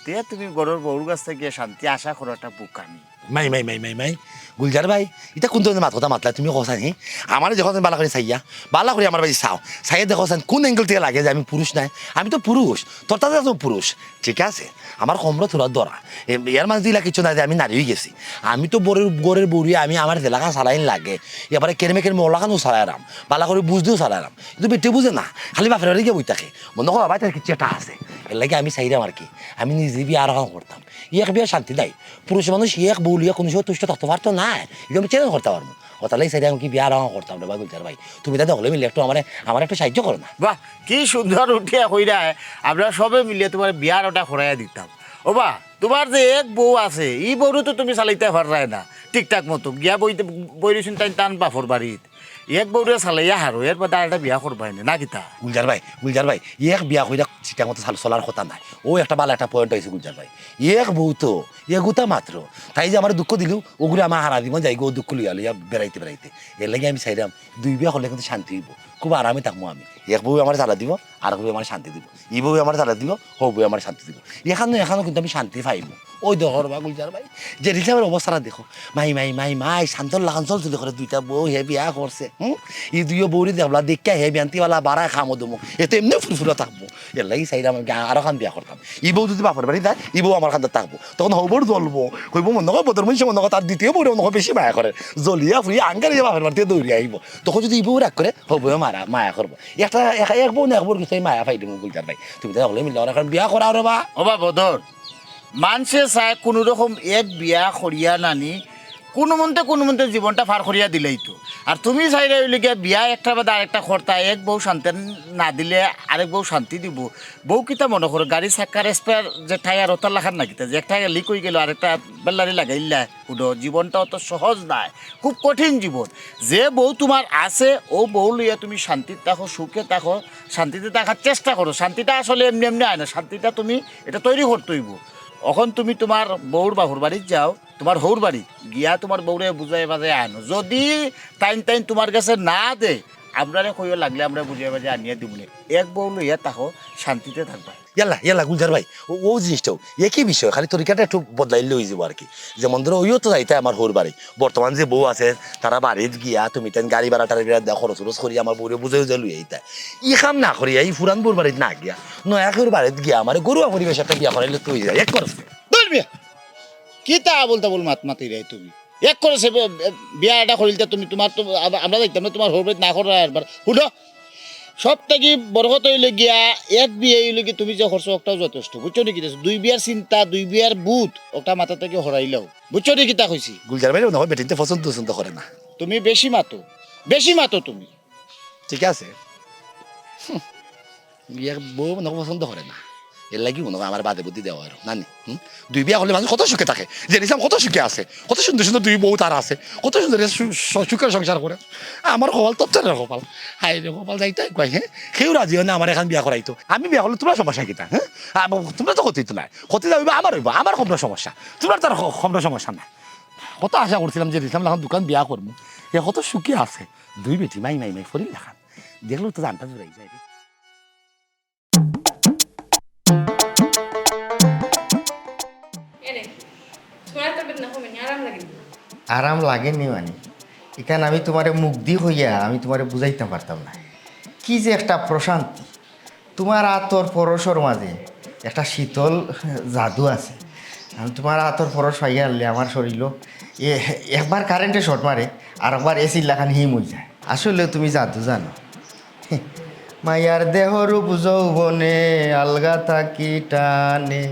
তে তুমি ঘরর বউর গেছ থাকি শান্তি আশা করাটা বোকামি। মাই, মাই, মাই, মাই, মাই। গুলজার ভাই, ইতা কুন ধরনের মাত কথা মাতলায় তুমি কওছাইন, হি? আমারে দেখো বালা করি চাইয়া, বালা করি আমার বাড়ি চাও। চাইয়া দেখো চাইন কুন angle থাকি লাগে যে আমি পুরুষ নায়। আমি তো পুরুষ, তোর তাতে তো পুরুষ। ঠিক আছে? আমার কমরো থুড়া ধরা। এ, এর মাঝে ইলা কিচ্ছু নাই যে আমি নারী অইগেছি। আমি তো বরের, ঘরর বউরে আমি আমার যেলাখান চালাইন লাগে। এবারে কেরমে কেরমে অলাখানও চালাইরাম। বালা করি বুঝ দিও চালাইরাম। কিন্তু বেটি বুঝে না। খালি বাপের বাড়ি গিয়া বই থাকে। মনো কর বাবা, তার কিচ্ছু একটা আছে। এর লাগি আমি চাইরাম আর কি। আমি নিজে বিয়া আরোহণ করতাম। এক বিয়া শান্তি নাই। পুরুষ মানুষ এক বউ লইয়া কুনু সময় তুষ্ট থাকতো পারতো না। ইটা আমি challenge করতাম পারমু। অতার লাগি চাইরাম কি বিয়া আরোহণ করতাম রে ভাই, গুলজার ভাই। তুমি তাতে হকলে মিলে একটু আমারে, আমারে একটু সাহায্য করো না। বাহ, কি সুন্দর উঠিয়া কইরায়, আমরা সবে মিলে তুমার বিয়ার ওটা করাইয়া দিতাম। ও বা, তুমার যে এক বউ আছে, ই বউরে তো তুমি চালাইতায় পাররায় না ঠিকঠাক মতো। গিয়া বইতে, বই রইছইন তাইন তান বাপর বাড়িত। এক বউরে চালাইয়া হারো, এর বাদে আরেকটা বিয়া করবায় নে, না কিতা? গুলজার ভাই, গুলজার ভাই, এক বিয়া কইরা ঠিকঠাক মতো চাল-, চলার কথা নায়। অউ একটা বালা একটা point অইছে গুলজার ভাই। এক বউ তো, এগুতা মাত্র। তাই যে আমারে দুঃখ দিলো, অগুরে আমার হারা জীবন যাইগো দুঃখ লইয়া লইয়া বেড়াইতে বেড়াইতে। এর লাগি আমি চাইরাম, দুই বিয়া করলে কিন্তু শান্তি অইবো। খুব আরামে থাকমু আমি। এক বউ আমারে জ্বালা দিবো, আর বউ আমারে শান্তি দিবো। ই বউ আমারে জ্বালা দিবো, হউ বউ আমারে শান্তি দিবো। এখানো, এখানো কিন্তু আমি শান্তি পাইমু। অউ দেখো রে বা গুলজার ভাই, যে রিলেশনের অবস্থাটা দেখো। মাই, মাই, মাই, মাই, শান্তর লাখান চলচলি করে দুইটা বউ হে বিয়া করছে। হুম? ই দুইও বউরে দেখলা, দেখিয়া হে বিয়ান্তি বালা বাড়ায় খামো দমো। এ তো এমনেউ ফুরফুরা থাকবো। এর লাগি চাইরাম আমি আরোখান বিয়া করতাম। ই বউ যদি বাপর বাড়ি যায়, ই বউ আমার কান্দাত থাকবো। তখন হউ বউর জ্বলবো। কইবো মনো কর বদর মানষে মনো কর তার দ্বিতীয় বউরে মনো কর বেশি মায়া করে। জ্বলিয়া ফুরিয়া আঙ্গারিয়া বাপর বাড়িত দৌড়িয়া আইবো। তখন যদি ই বউ রাগ করে, হউ বউয়ে মারা, মায়া করবো। একটা, এক, এক বউ না এক বউর কিছু মায়া পাই দিমু গুলজার ভাই। তুমি তাই হকলে মিলে অখন বিয়া করাও রে বা। ও বা বদর, মানষে চায় কুনু রকম এক বিয়া করিয়া নানি, কুনুমন্তে কুনুমন্তে জীবনটা পার করিয়া দিলাইতো। আর তুমি চাইরায় অইলো গিয়া বিয়া একটার বাদে আরেকটা করতায়, এক বউ শান্তি না দিলে আরেক বউ শান্তি দিবো। বউ কিতা মনো করো, গাড়ি চাক্কার spare যে tyre অতার লাখান না কিতা, যে একটা leak অইগেলো আরেকটা বেল্লারি লাগাইলায়। হুনো, জীবনটা অত সহজ নায়, খুব কঠিন জীবন। যে বউ তুমার আছে, অউ বউ লইয়া তুমি শান্তিত থাকো, সুখে থাকো, শান্তিতে থাকার চেষ্টা করো। শান্তিটা আসলে এমনে এমনে আয় না, শান্তিটা তুমি এটা তৈরি করতে অইবো। অখন তুমি তুমার বউর বাপর বাড়িত যাও, তুমার হউর বাড়িত গিয়া তুমার বউরে বুঝাই বাজাই আনো। যদি তাইন তাইন তুমার গেছে না দে, আমরারে কইও, লাগলে আমরা বুঝাই বাজাই আনিয়া দিমুনে। এক বউ লইয়া থাকো, শান্তিতে থাকবায়। ইয়াল্লা, ইয়াল্লা, গুলজার ভাই, অউ, অউ জিনিসটাউ একই বিষয়, খালি তরিকাটা একটু বদলাইলে অইযিবো আর কি। যেমন ধরো, অইও তো যাইতায় আমার হউর বাড়ি, বর্তমান যে বউ আছে, তারা বাড়িত গিয়া তুমি তাইন গাড়ি ভাড়া টাড়ি ভাড়া দেওয়া খরচ উরচ করি আমার বউরে বুঝাই বুঝাই লই আইতায়। ই কাম না করিয়া, ই পুরান বউর বাড়িত না গিয়া, নয়া কেউর বাড়িত গিয়া আমারে ঘরুয়া পরিবেশ একটা বিয়া করাইলে তো অইযায়, এক খরচে। দূর মিয়া, কিতা আবুল তাবুল মাত মাতিরায় তুমি? এক খরচে বে-, বে-, বিয়া এটা করিলতা তুমি, তুমার তো আব-, আমরা যাইতাম না তুমার হউর বাড়িত না করার একবার। হুনো, সব থাকি বড় কথা অইলো গিয়া, এক বিয়া অইলো গিয়া তুমি যে করছো, ওটাও যথেষ্ট। বুঝছো নি কিতা? দুই বিয়ার চিন্তা, দুই বিয়ার বুধ, ওটা মাথা থাকি হরাইলাও। বুঝছো নি কিতা কইছি? গুলজার ভাইরে মনো কর বেটিন্তে পছন্দ টছন্দ করে না। তুমি বেশি মাতো, বেশি মাতো তুমি। ঠিক আছে। হুম। এক বউ মনো কর পছন্দ করে না। এর লাগি মনে অয় আমার বাদে বুদ্ধি দেওয়া অইলো, নানি? হুম? দুই বিয়া করলে মানুষ কত সুখে থাকে, জেড ইসলাম কত সুখে আছে, কত সুন্দর সুন্দর দুই বউ তার আছে, কত সুন্দর সু-, স-, সুখের সংসার করে। আমার কপাল তত্তরের কপাল, হায় রে কপাল, যাইতো কয়, হ্যাঁ, কেউ রাজি অয় না আমার এখান বিয়া করাইতো। আমি বিয়া করলে তুমরার সমস্যা কিতা, হ্যাঁ? আ, তুমরার তো ক্ষতি তো নাই, ক্ষতি যা অইবো আমার অইবো, আমার কোনো সমস্যা, তুমরার তার ক-, কোনো সমস্যা নাই। কত আশা করছিলাম জেড ইসলাম লাখান দুইখান বিয়া করমু, এ কত সুখে আছে, দুই বেটি মাই মাই মাই ফরির লাখান, দেখলেও তো জানটা জুড়াই যায় রে। এরে, তোমার তরবিয়ত না কমেনি, আরাম লাগেনি? আরাম লাগেনি মানে? ইখান আমি তুমারে মুখদি কইয়া আমি তুমারে বুঝাইতাম পারতাম না। কি যে একটা প্রশান্তি। তুমার আতর পরশর মাঝে একটা শীতল জাদু আছে। আমি তুমার আতর পরশ পাইয়া হারলে আমার শরীলো এ-, একবার কারেন্টে শর্ট মারে, আর একবার এসির লাখান হিম অইযায়। আসলে তুমি জাদু জানো। মায়ার দেহ রূপ যৌবনে আলগা থাকি টানে,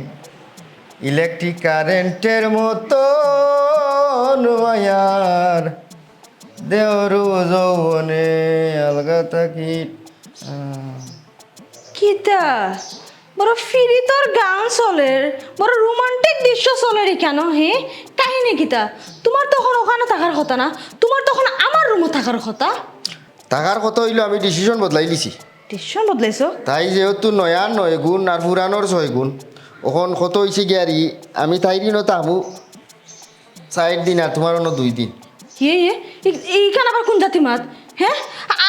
ইলেকট্রিক কারেন্টের মতন মায়ার দেহ রূপ যৌবনে আলগা থাকি। আহ। কিতা? বড় ফিরিতর গান চলের, বড় রোমান্টিক দৃশ্য চলের ইখানো, হে? কাহিনী কিতা? তুমার তখন অখানো থাকার কথা না, তুমার তখন আমার রুমো থাকার কথা। থাকার কথা অইলো আমি ডিসিশন বদলাইলিছি। ডিসিশন বদলাইছো? তাই যেহেতু নয়া নয় গুণ আর পুরানোর ছয় গুণ, অখন কত অইছে গিয়া রে, আমি তাইর ইনো থাকমু চাইর দিন আর তুমার অনো দুই দিন। ইয়ে, ইয়ে, ই-, ইখান আবার কোন জাতি মাত? হ্যাঁ?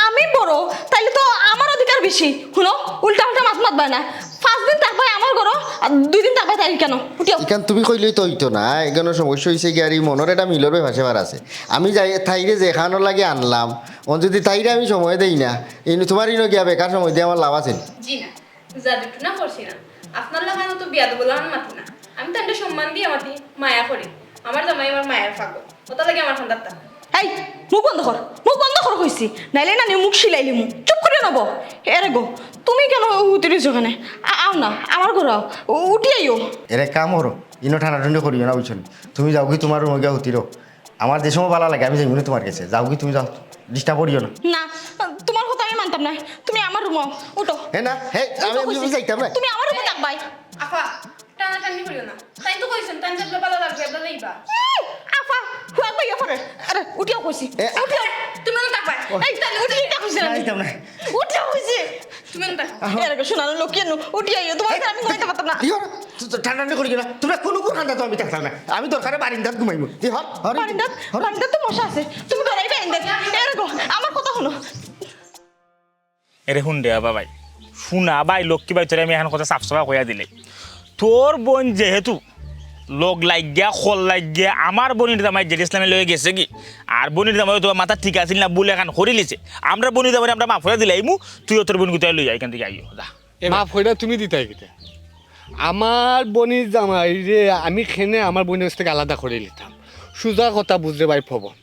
আমি বড়, তাইলে তো আমার অধিকার বেশি। হুনো, উল্টা উল্টা মাত মাতবায় না। পাঁচ দিন থাকবায় আমার ঘরো, আর দুই দিন থাকবায় তাইর ইখানো। উঠিও। ইখান তুমি কইলেই তো অইতো না, ইখানো সমস্যা অইছে গিয়া রে, মনর একটা মিলর ব্যাপার স্যাপার আছে। আমি যাই, তাইরে যেখানোর লাগি আনলাম, অন যদি তাইরে আমি সময় দেই না, ইনো তুমার ইনো গিয়া বেকার সময় দিয়া আমার লাভ আছে নি? জি না। জাদু টুনা করছি না। আপনার লাখান অত বেয়াদব লাখান মাতি না। আমি তানরে সম্মান দিয়া মাতি, মায়া করি। আমার জামাই আমার মায়ার পাগল। অতার লাগি আমার কান্দাত থাকে। এই, মুখ বন্ধ কর। মুখ বন্ধ কর কইছি। নাইলে না নি মুখ সিলাইলিমু। চুপ করিয়া নব। এরে গো, তুমি কেনে হুতি রইছো কেনে? আ-, আও না, আমার ঘরো আও। উ-, উঠি আইও। এরে কাম করো। ইনো টানাটানি করিও না, বুঝছো নি? তুমি যাওগি তুমার রুমো গিয়া হুতি রও। আমার যে সময় ভালা লাগে আমি যাইমু নে তুমার গেছে। যাওগি তুমি যাও, ডিস্টার্ব করিও না। না, তুমার কথা আমি মানতাম না। তুমি আমার রুমো আও, উঠো। হে না, হে, আমি, উঠো আমি কইছি। যাইতাম না। তুমি আমার রুমো থাকবায়। আফা, টানাটানি করিও না। তাইন তো কইছইন, তাইন যেবলা ভালা লাগবো, এবলা যাইবা। উম, আফা, হুয়া কইয়া পড়ে। আরে, উঠিও কইছি। এ, উঠিও। তুমি না থাকবায়। এই, তাইলে উঠি ইটা কইছি না। যাইতাম না। উঠিও কইছি। তুমি না থাকো। আহো। এরে গো, সোনার লক্ষ্মী নু, উঠি আইও, তুমার সাথে আমি ঘুমাইতে পারতাম না। ইয়ো, তো, তো টানাটানি করিও না। তুমরা কুনু কুন কান্দা তো আমি থাকতাম না। আমি দরকারে বারিন্দাত ঘুমাইমু। কি হর? হর? বারিন্দাত? হর? বারিন্দাত তো মশা আছে। তুমি ঘুমাইবায় বারিন্দাত। এরে গো, আমার কথা হুনো। এরে হুন রে বাবা ভাই। হুন না ভাই, লক্ষ্মী ভাই, তোরে আমি এখান কথা সাফ সাফা কইয়া দিলে। তোর বইন যেহেতু লগ লাগিয়া, খল লাগিয়া, আমার বইনর জামাই জেড ইসলামে লইয়া গেছেগি। আর বইনর জামাই তো মাথা ঠিক আছিল না, ভুল এখান করিলিছে। আমরার বইনর জামাইরে আমরা মাফ করিয়া দিলাইমু, তুইও তোর বইন গুতারে লইয়া ইখান থাকি আইও, যা। এ মাফ কইরা তুমি দিতায় কিতা? আমার বইনর জামাইরে আমি কেনে আমার বইনর গেছ থাকি আলাদা করিলিতাম? সুজা কথা বুঝ রে ভাই পবন।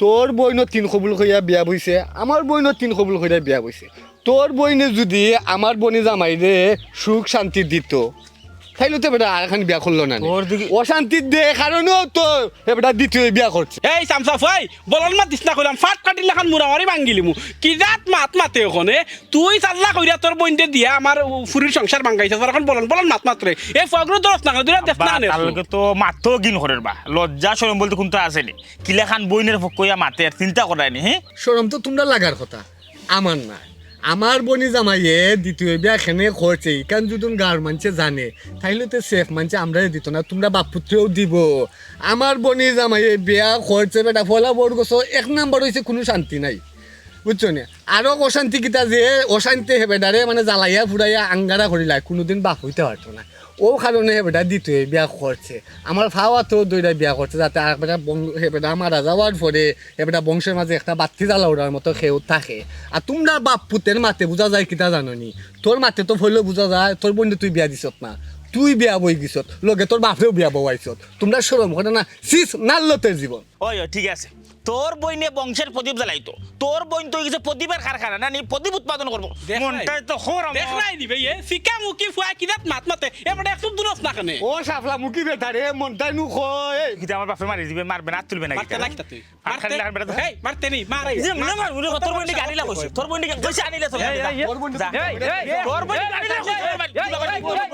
তোর বইনও তিন কবুল কইয়া বিয়া বইছে, আমার বইনও তিন কবুল কইয়া বিয়া বইছে। তোর বইনে যুদি আমার বইনর জামাইরে সুখ শান্তি দিতো, তাইলে তো বেটা আরখান বিয়া করলো না নি। তোর দিকে অশান্তির দে কারণেও তো এ বেটা দ্বিতীয় বিয়া করছে। এই চামচা ফুয়াই, বলদ মাত দিস না কইলাম, ফাট কাটির লাখান মুড়া মারি ভাঙ্গিলিমু। কি জাত মাত মাতে অখনে? তুই চাল্লা কইরা তোর বইনরে দিয়া আমার ফুরির সংসার ভাঙ্গাইছস, আর অখন বলদ বলদ মাত মাতরে। এই ফুয়াগুরে দরস না, দুইরা দেখ না আব্বা, আনে। তার লগে তো মাততেও ঘিন করের বা। লজ্জা শরম বলতে কুন্তা আছে নি? কিলাখান বইনর পক্ষ অইয়া মাতের, চিন্তা করায় নি, হে? শরম তো তুমরার লাগার কথা, আমার নায়। আমার বইনর জামাইয়ে দ্বিতীয় বিয়া কেনে করছে, ইখান যুদি গাঁওর মানষে জানে, তাইলে তো সেফ মানষে আমরারে দিতো না, তুমরা বাপ পুত্রেও দিবো। আমার বইনর জামাইয়ে বিয়া করছে বেটা, পয়লা বউর গেছো এক নাম্বার অইছে কুনু শান্তি নাই। বুঝছো নি? আরো অশান্তি কিতা যে অশান্তি হে বেটারে মানে জ্বালাইয়া ফুড়াইয়া আঙ্গারা করিলায়, কুনুদিন বাপ অইতে পারতো না। অউ কারণে হে বেটা দ্বিতীয় বিয়া করছে। আমার পাও আতো ধইরা বিয়া করছে, যাতে আর বেটা বং-, হে বেটা মারা যাওয়ার পরে হে বেটা বংশর মাঝে একটা বাত্তি জ্বালা উড়ার মতো কেউ থাকে। আর তুমরা বাপ পুতের মাতে বুঝা যায় কিতা জানো নি? তোর মাতে তো ফইলে বুঝা যায়, তোর বইনরে তুই বিয়া দিছত না, তুই বিয়া বই গেছত, লগে তোর বাপরেও বিয়া বওয়াইছত। তুমরা শরম করে না? ছিস, নাল্লতের জীবন। ওই, ওই, ঠিক আছে। তোর বইনে বংশের প্রদীপ জ্বালাইতো। তোর বইন তো অইগেছে প্রদীপের কারখানা, না নি প্রদীপ উৎপাদন করবো। দেখ নাই। মনটায় তো খোর আমার। দেখ নাই নি ভাই, এ ফিকা মুখি ফুয়া কি জাত মাত মাতে, এ বেটা একটু দূরস না কেনে? ও শাপলা মুখি বেটা রে, মনটায় নু কয়। কিতা আমার বাপে মারি দিবে, মারবে না, হাত তুলবে না মারতে কিতা? না কিতা তুই? হাত খালি মারতে? লাগান বেটা তো। এই, মারতে নি, মার এই। এই যে মনে মার, মনে কর, তোর বইনে গাড়ি লাগছে, তোর বইনে গা-, কইছে আনি লে তোর এই, বইনে এই, গা। এই, যা। এই, এই, এই, তোর বইনে গাড়ি লাগছে, তোর বইনে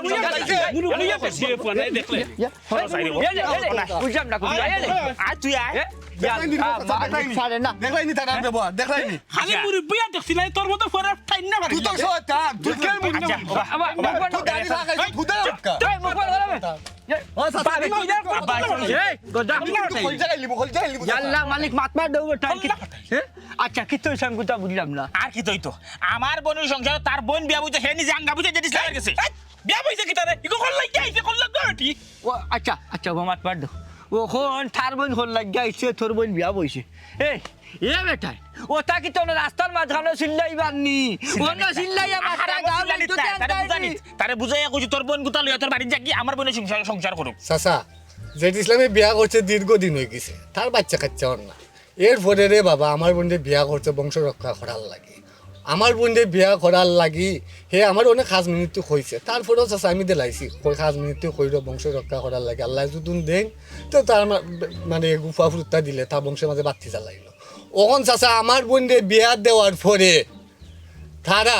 মুরব্বি ইয়া করছি রে, পুয়া নাই দেখলে। ইয়া, ইয়া, ইয়া, ইয়া, বুঝলাম না, বুঝলাম না। আয় তুই আয়। এ, ইয়া, দেখলাইনি, আ, মা, দেখলাইনি। ছাড়ে না। দেখলাইনি তার ব্যবহার, দেখলাইনি। খালি মুরব্বি আর দেখছি না, তোর মতো ফরে টাইন না পারে। তুই তো শয়তান, তুই কে মুরব্বি? আচ্ছা, বাবা, বাবা, বাবা, তুই দাড়ি লাগাইছিস, তুই দাড়ি আটকা। এই, মুখ বন্ধ কর। ও, চাচা, বাবা, আমি কি ইয়া করতাম? এই, গদা। তুই খোলজা খাইলি, খোলজা খাইলি, ইয়াল্লা, মালিক, মাত মার দেবো, টাইম কি? হ্যাঁ? আচ্ছা, কিতা অইছে আমি কিতা বুঝলাম না। আর কিতা অইতো? আমার বইনর সংসার, তার বইন বিয়া বইছে, হে নিজে আঙ্গা বুঝে জেড ইসলামর গেছে। বিয়া বইছে কিতা রে? ইগু খোল লাগিয়া আইছে, খোল লাগিয়া বেটি। ও, আচ্ছা, আচ্ছা, ও মাত মার দেও। অখন তার বইন খোল লাগিয়া আইছে, তোর বইন বিয়া বইছে। এই, এ বেটায়, অতা কিতা অনো রাস্তার মাঝখানো চিল্লাইবার নি? অনো চিল্লাইয়া মাতরা গাও চিল্লানি লইতো তাই, তারে বুঝানি। তারে বুঝাইয়া কইছি, তোর বইন গুতা লইয়া তোর বাড়িত যাগি, আমার বইনর সংসার, সংসার করুক। চাচা, জেড ইসলামে বিয়া করছে দীর্ঘদিন অইগেছে, তার বাইচ্চা কাইচ্চা অর না। এরপরে রে বাবা, আমার বইনরে বিয়া করছে বংশ রক্ষা করার লাগি। আমার বইনরে বিয়া করার লাগি হে আমারে অনেক কাজ মিনতি কইছে। তারপরেও চাচা আমি দিলাইছি, কই কাজ মিনতি কইরো বংশ রক্ষা করার লাগি। আল্লায় যুদি দেইন, তো তার মা-, মানে গুফা ফুরুত্তা দিলে তার বংশর মাঝে বাত্তি জ্বালাইলো। অখন চাচা আমার বইনরে বিয়া দেওয়ার পরে তারা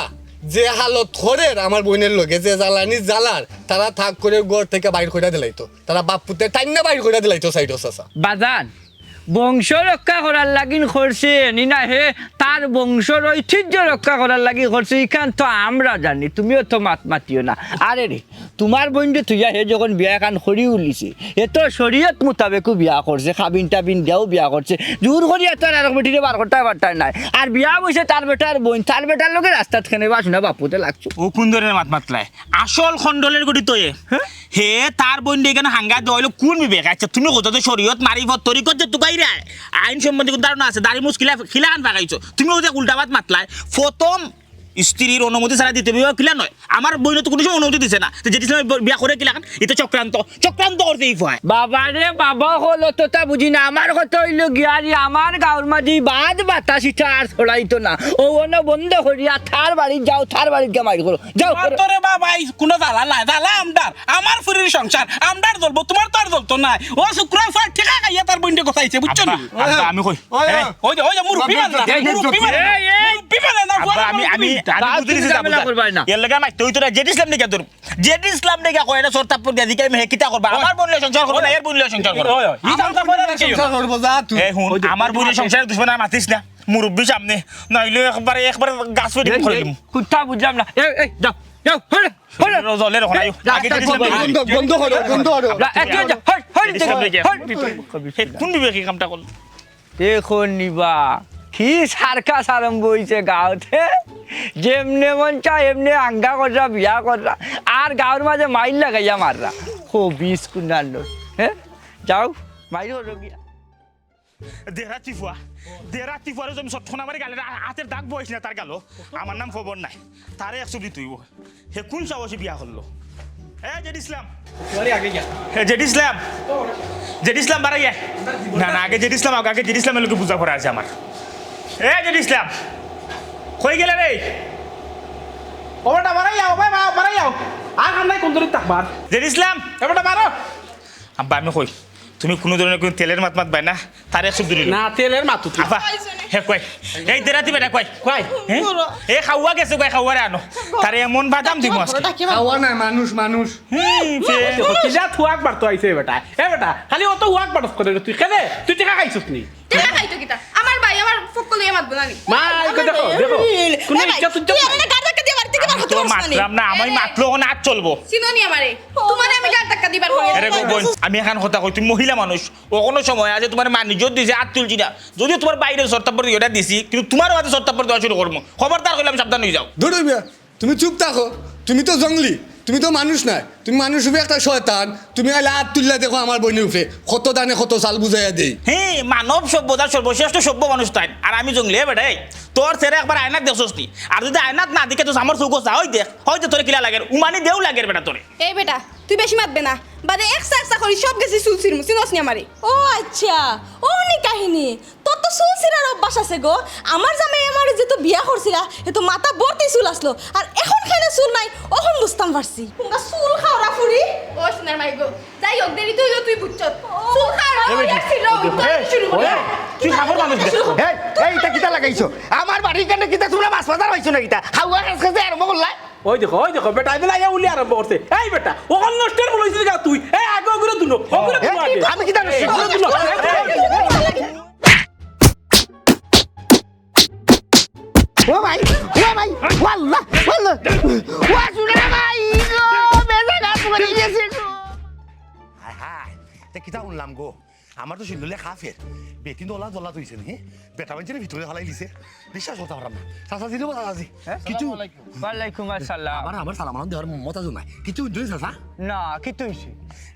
যে হালত করের আমার বইনর লগে, যে জ্বালানি জ্বালার, তারা থাক করে ঘর থাকি বাইর কইরা দিলাইতো। তারা বাপ পুতে টাইন্না বাইর কইরা দিলাইতো চাইরো চাচা। বাজান, বংশ রক্ষা করার লাগিন করছে, নি না হে তার বংশর ঐতিহ্য রক্ষা করার লাগি করছে, ইখান তো আমরা জানি, তুমিও তো মাত মাতিও না। আরে রে, তুমার বইনরে থইয়া হে যখন বিয়া খান করি উলিছে, হে তো শরীয়ত মোতাবেকউ বিয়া করছে, কাবিন টাবিন দিয়াউ বিয়া করছে, জোর করিয়া তো আর আরক বেটিরে বার করতায় পারতায় নায়। আর বিয়া বইছে তার বেটার বইন, তার বেটার লগে রাস্তাত কেনে বা শুনা বাপুতে লাগছো। ও কুন ধরনের মাত মাতলায়? আসল খন্ডলের গঠিত এ। হ্যাঁ? হে তার বইনরে ইখান হাঙ্গা দেওয়া অইলো কুন বিবেকে? আচ্ছা, তুমি কইতায় তো শরীয়ত, মারিফত, তরিকত যে তুকাইরায়, আইন সম্বন্ধে কুন ধারণা আছে? দাড়ি মুছ কিলা, কিলাখান পাকাইছো? তুমি অউ যে উল্টা মাত মাতলায়, প্রথম স্ত্রীর অনুমতি ছাড়া দ্বিতীয় বিবাহ কিলা নয়? আমার বইনে তো কুনু সময় অনুমতি দিছে না। তো জেড ইসলামে বিয়া করে কিলাখান? ইতা চক্রান্ত, চক্রান্ত করছে ই ফুয়ায়। বাবা রে বাবা, অকল অততা বুঝি না। আমার কথা অইলো গিয়া রে, আমার গাউর মাঝে বাদ বাতাস ইতা আর ছড়াইতো না। অউ অনো বন্ধ করিয়া তার বাড়িত যাও, তার বাড়িত গিয়া মাইর করো। যাও, করো। তোরে বাবা, এই কুনু জ্বালা নাই, জ্বালা আমরার। আমার ফুরির সংসার, আমরার জ্বলবো, তুমার তো আর জ্বলতো নায়। ও শুক্র ফুয়ার ঠেকা খাইয়া তার বইনরে গছাইছে, বুঝছো নি? আব্বা, আব্বা, আমি কই। ওই, হ্যাঁ? ওই। ওই যে, ওই যে, মুরব্বি মানে না, এই, এই, মুরব্বি মানে না, এই, এই, মুরব্বি মানে না, আব্বা, আমি, আমি, আমি বুঝি দিছি, ঝামেলা করবায় না। এর লাগি আমি মাইতে অইতো না, জেড ইসলাম দেখে ধরুম। জেড ইসলাম দেখে কয়, এটা সর তাপ্পর দিয়া দিকে আমি হে কিতা করবা? আমার বইনর লগে সংসার করবো না, এর বইনর লগে সংসার করবো। ওই, ওই, ই আমার বইনর লগে সংসার করবো, যা তুই। এ, হুন, ওই যে, আমার বইনর সংসার দুশমনে আর মাতিস না। মুরব্বি সামনে, নাইলে একবারে, একবারে গাছ ফেটি এই, করে এই, দিমু। কুন্তা বুঝলাম না। এই, এই, যাও, যাও, হরে, হরে। জলের ওখানে আইও। আগে রাস্তা জেড ইসলাম বন্ধ, দেখে। বন্ধ করো, বন্ধ করো। রা-, একে যা, হরে, হরে, জেড ইসলাম দেখে। হরে। হে, কোন বিবেকে কামটা করলো? দেখো নিবা, কি সার্কাস আরম্ভ অইছে গাউত। যেমনে মন চায় এমনে আঙ্গা কররা, বিয়া কররা, আর গাউর মাঝে মাইর লাগাইয়া মাররা। খবিস কুনার লোক, হ্যাঁ? যাও, মাইর করো গিয়া। দেরাতি ফুয়া, দেরাতি ফুয়ারে যদি চটকনা মারি গালে আ-, আতের দাগ বইস না তার গালো। আমার নাম খবর নাই। তারে এক চুবড়ি তুইব। হে কোন সাহসে বিয়া করলো? A Z Islam. A Z Islam. Z Islam বাড়াইয়া। না, না, আগে জেড ইসলাম আগে, আগে জেড ইসলামর লগে বুঝা পড়া আছে আমার। এ জেড ইসলাম। কই গেলে রে? ও বেটা, বাড়াইয়া, ও ভাই, বা-, বাড়াইয়া। আর কান্দাই কোন দূরে থাকবার? জেড ইসলাম। এ বেটা, বাড়ো। আব্বা, আমি কই, তুমি কুনু ধরনের কুনু তেলের মাত মাতবায় না, তারে এক চুবড়ি দিল। না, তেলের মাত তুই। আব্বা, হে কই, এই দেরাতি বেটা কই? কই? হে? এ খাওয়া গেছে কই, খাওয়ারে আনো। তারে এমন বাদাম দিমু আজকে। খাওয়া নায়, মানুষ, মানুষ। হুম, ফে- দেখো, কিলা থুয়াক বাড়তো আইছে বেটা। এ বেটা, খালি অত হুয়াক বাড়ত করে রে তুই। কেনে? তুই টেকা খাইছস নি? টেকা খাইতো কিতা? আমার ভাই, আমার পক্ষ লইয়া মাতবো না নি? মা, এই তো দেখো, দেখো। এ ভাই, ইজ্জত উজ্জত তুই নাই। আমারে গাড় ধাক্কা দিয়া বাড়ি থাকি বার করতে পারস না নি? মাতলাম না, আমি মাতলে অখন আত চলবো। চিনো নি আমারে? তুমারে আমি গাড় ধাক্কা দিবার পরে। এরে গো বইন, আমি এখান কথা কই, তুমি মহিলা মানুষ, অখনো সময় আছে, তুমার মা নিজেও দিছে, আত তুলছি না। যদিও তুমার বাইরে সরতাপ্পর ইয়েটা দিছি, কিন্তু তুমার মাঝে সরতাপ্পর দেওয়া শুরু করবো। খবরদার কইলাম, সাবধান অই যাও। ধরো মিয়া, তুমি চুপ থাকো। তুমি তো জংলি, তুমি তো মানুষ নায়, তুমি মানুষ উপরে একটা শয়তান। তুমি আইলা আত তুললা দেখো আমার বইনর উপরে, কত দানে কত চাল বুঝাইয়া দেই। হে, মানব সভ্যতার সর্বশ্রেষ্ঠ সভ্য মানুষ তাইন, আর আমি জংলি, এ বেটা, এই, তোর ছেড়ে একবার আয়নাত দেখছস নি? আর যদি আয়নাত না দেখে তো আমার চোখও চা, ওই দেখ, হয়তো তোরে কিলা লাগের, উমানি দেও লাগের বেটা তোরে। এই বেটা, তুই বেশি মাতবে না, বাদে একসা একসা করি সব গেছি চুল ছিড়মু, চিনস নি আমারে? ও আচ্ছা, অউ নি কাহিনী। তোর তো চুল ছিড়ার অভ্যাস আছে গো। আমার জামাই আমারে যেতো বিয়া করছিলা, হেতো মাথা ভর্তি চুল আছলো, আর অখন কেনে চুল নাই, অখন বুঝতাম পারছি। কুনগা চুল খাওরা ফুরি? ও সোনার মাই গো, যাই হোক, দেরি তো অইলো, তুই বুঝছস। চুল খাওরা ফুরি আর ছিড়া উঠা শুরু করি। এই, তুই খাবার মানুষ দে। এই, এই, ইটা কিতা লাগাইছো? আমার বাড়ির কানে কিতা তুমরা মাছ বাজার পাইছো না কিতা? খাওয়া খাস খাস আরম্ভ করলা? ওই দেখো, ওই দেখো, বেটা, এদিন আইয়া উলি আরম্ভ করছে। এই বেটা, অখন নষ্টের মূল অইছিস গা তুই। এই আগে ওগুলো তুলো, ওগুলো তুলো আগে। আমি কিতা নষ্ট? ওগুলো তুলো। ও ভাই, ও ভাই, ও আল্লাহ, ও আল্লাহ। ও শুনে ভাই, গো, বেটা গাছ পড়ে গেছে গো। হায় হায়, তে কিতা শুনলাম গো? আমার তো শিন্দুলে কাফের। বেটিন দলা দলা তুইছে নি? বেটা বাইঞ্চের ভিতরে হালাই দিছে। বিশ্বাস করতে পারলাম না। চাচাজি রে, চাচাজি। হ্যাঁ? কিছু ওয়ালাইকুম আসসালাম। আমার, আমার সালাম আলাম দেওয়ার মমতা জুনাই। কিছু হুনছনি চাচা? না, কিতা অইছে?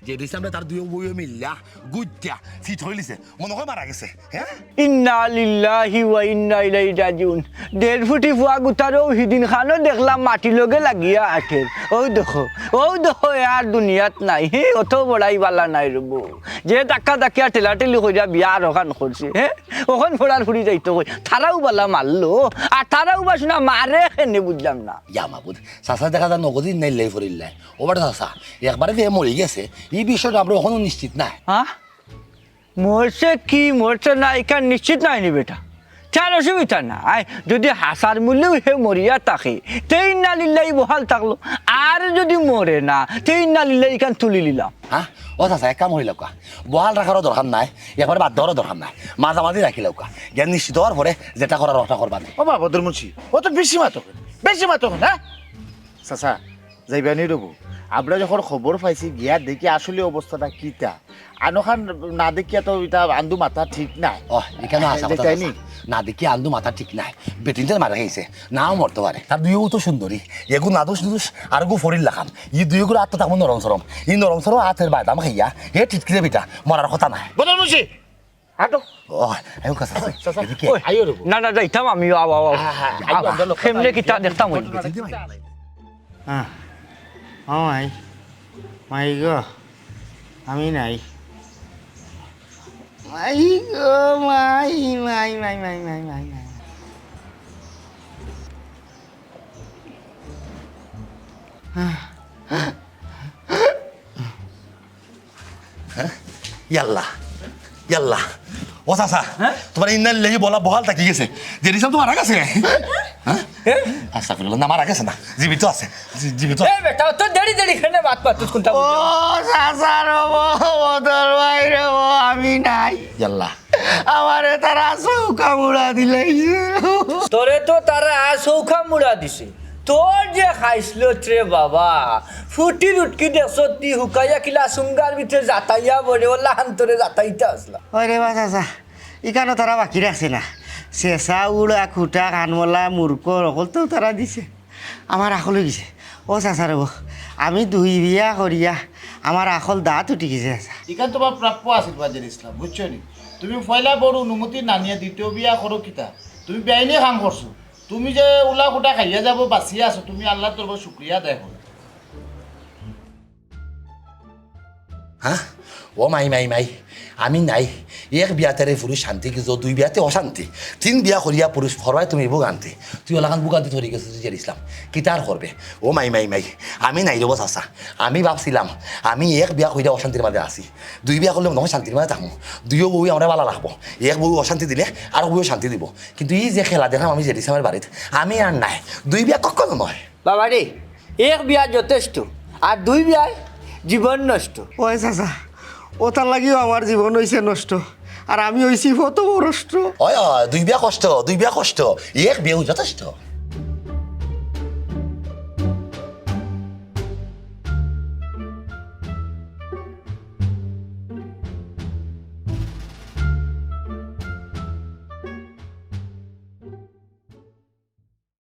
যে দিছে আমরা তার দুই বউয়ে মিল্লা, গুদ্দা, ফিট হইলিছে। মনে হয় মারা গেছে। হ্যাঁ? ইন্না লিল্লাহি ওয়া ইন্না ইলাইহি রাজিউন। দেড় ফুটি ফুয়া গুতারেও হিদিন খানো দেখলাম মাটির লগে লাগিয়া আটের। অউ দেখো, অউ দেখো, এ আর দুনিয়াত নাই। হে, অত বড়াই বালা নাই রে বউ। যে ধাক্কা ধাক্কিয়া ঠেলাঠেলি করিয়া বিয়া আর অখান করছে, হে? অখন ফড়ার ফুড়ি যাইতো কই। তারাও বালা মারলো, আর তারাও বা শুনা মারে কেনে বুঝলাম না। ইয়া মাবুদ, চাচা দেখা যায় নগদই ইন্না লিল্লাহি ফড়িল্লায়। ও বেটা চাচা, একবারে যে মরি গেছে, ই বিষয়টা আমরা অখনো নিশ্চিত নায়। হ্যাঁ? মরছে কি মরছে না, ইখান নিশ্চিত নায় নি বেটা। তার অসুবিধা না। আয়, যদি হাছার মূলেও হে মরিয়া থাকে, তে ইন্না লিল্লাহি বহাল থাকলো। আর যদি মরে না, তে ইন্না লিল্লাহি ইখান তুলি নিলাম। হ্যাঁ? ও চাচা, এক কাম করিলাউক্কা। বহাল রাখারও দরকার নাই, একবারে বাদ দেওয়ারও দরকার নাই। মাঝামাঝি রাখিলাউক্কা। জ্ঞান নিশ্চিত হওয়ার পরে যেটা করার ওটা করবা নি। ও বাবা, বদরমুন্সি, ও তো বেশি মাতো, বেশি মাতো না। চাচা, যাইবা নি রবু? আমরা যখন খবর পাইছি, গিয়া দেখি আসলে অবস্থাটা কিতা। অখন না দেখিয়া তো ইটা আন্দু মাথা ঠিক নাই। ও, ইখানো হাছা কথা দেখছনি? না দেখিয়া আন্দু মাথা ঠিক নাই। বেটিনটার মারা খাইছে, নাও মরতে পারে। তার দুইও তো সুন্দরী, এগু নাদুস নুদুস, আর গু ফড়ির লাখান। ই দুইও করে আত্মা থাকবো নরম সরম। ই নরম সরম আতের বাদাম খাইয়া, হে টিটকিরে বেটা, মরার কথা নায়। বদরমুন্সি, হাঁটো। ও, আয়ো কাছে আছে। চাচা, এদিকে। ওই, আইও রে। না, না, যাইতাম আমি, আও, আও, আও। হ্যাঁ, হ্যাঁ, আইও, আও, আমরা লোক কেমনে পাই। কিতা দেখতাম ওই। হ্যাঁ। ও মাই, মাই গো, আমি নাই। মাই গো, মাই, মাই, মাই। হ্যাঁ? ইয়াল্লা, ইয়াল্লা। ও চাচা, হ্যাঁ? তোমার ইন্না লিল্লাহি বলা বহাল থাকি গেছে। জেড ইসলাম তো মারা গেছে। হ্যাঁ? হ্যাঁ? আস্তাগফিরুল্লাহ, না, মারা গেছে না, জীবিত আছে, জী-, জীবিত। এই বেটা, অত দেরি দেরি কেনে মাত মাতছ কোনটা ও বুঝলাম না। চাচা রে বো, বদর ভাই রে বো, আমি নাই। ইয়াল্লা। আমারে তারা চৌকা মুড়া দিলাইছে। তোরে তো তারা চৌকা মুড়া দিছে। তোর যে খাইছলত রে বাবা, ফুটি রুটকি দেখছত নি হুকাইয়া কিলা সুঙ্গার ভিতরে জাতাইয়া বড়ে, অলাখান তোরে জাতাইতা আছলা। ওরে বা চাচা, ইখানো তারা বাকি রাখছে না। ছেছা, উড়া, খুটা, কানমলা, মুরকর, হকলতাউ তারা দিছে। আমার আখল অইগেছে। ও চাচা রে বো, আমি দুই বিয়া করিয়া আমার আখল দাঁত উঠি গেছে চাচা। ইখান তোমার প্রাপ্য আছিল বাজের ইসলাম, বুঝছো নি? তুমি পয়লা বউর অনুমতি না নিয়া দ্বিতীয় বিয়া করো কিতা? তুমি বেআইনি কাম করছো। তুমি যে উলা কুটা খাইয়া যাবো, বাঁচিয়া আছো, তুমি আল্লাহর তরফে শুকরিয়া আদায় করো। হ্যাঁ? ও মাই, মাই, মাই, আমি নাই। এক বিয়াতে রে পুরুষ শান্তি কিছু, দুই বিয়াতে অশান্তি, তিন বিয়া করিয়া পুরুষ ফরবায় তুমি ভোগান্তি। তুই অলাখান ভোগান্তি ধরি গেছিস তুই জেড ইসলাম, কিতা আর করবে? ও মাই, মাই, মাই, আমি নাই রে বো চাচা। আমি ভাবছিলাম আমি এক বিয়া করিয়া অশান্তির মাঝে আছি, দুই বিয়া করলে মনে হয় শান্তির মাঝে থাকমু, দুইও বউয়ে আমারে বালা রাখবো। এক বউ অশান্তি দিলে আর বউ শান্তি দিব, কিন্তু ই যে খেলা দেখলাম আমি জেড ইসলামর বাড়িত, আমি আর নাই। দুই বিয়া কখনো নয়। বাবা রে, এক বিয়া যথেষ্ট, আর দুই বিয়ায় জীবন নষ্ট। ওই চাচা, ওটার লাগিও আমার জীবন অইছে নষ্ট, আর আমি অইছি পথভ্রষ্ট। ওই, ওই, দুই বিয়া কষ্ট, দুই বিয়া কষ্ট, এক বিয়াও যথেষ্ট।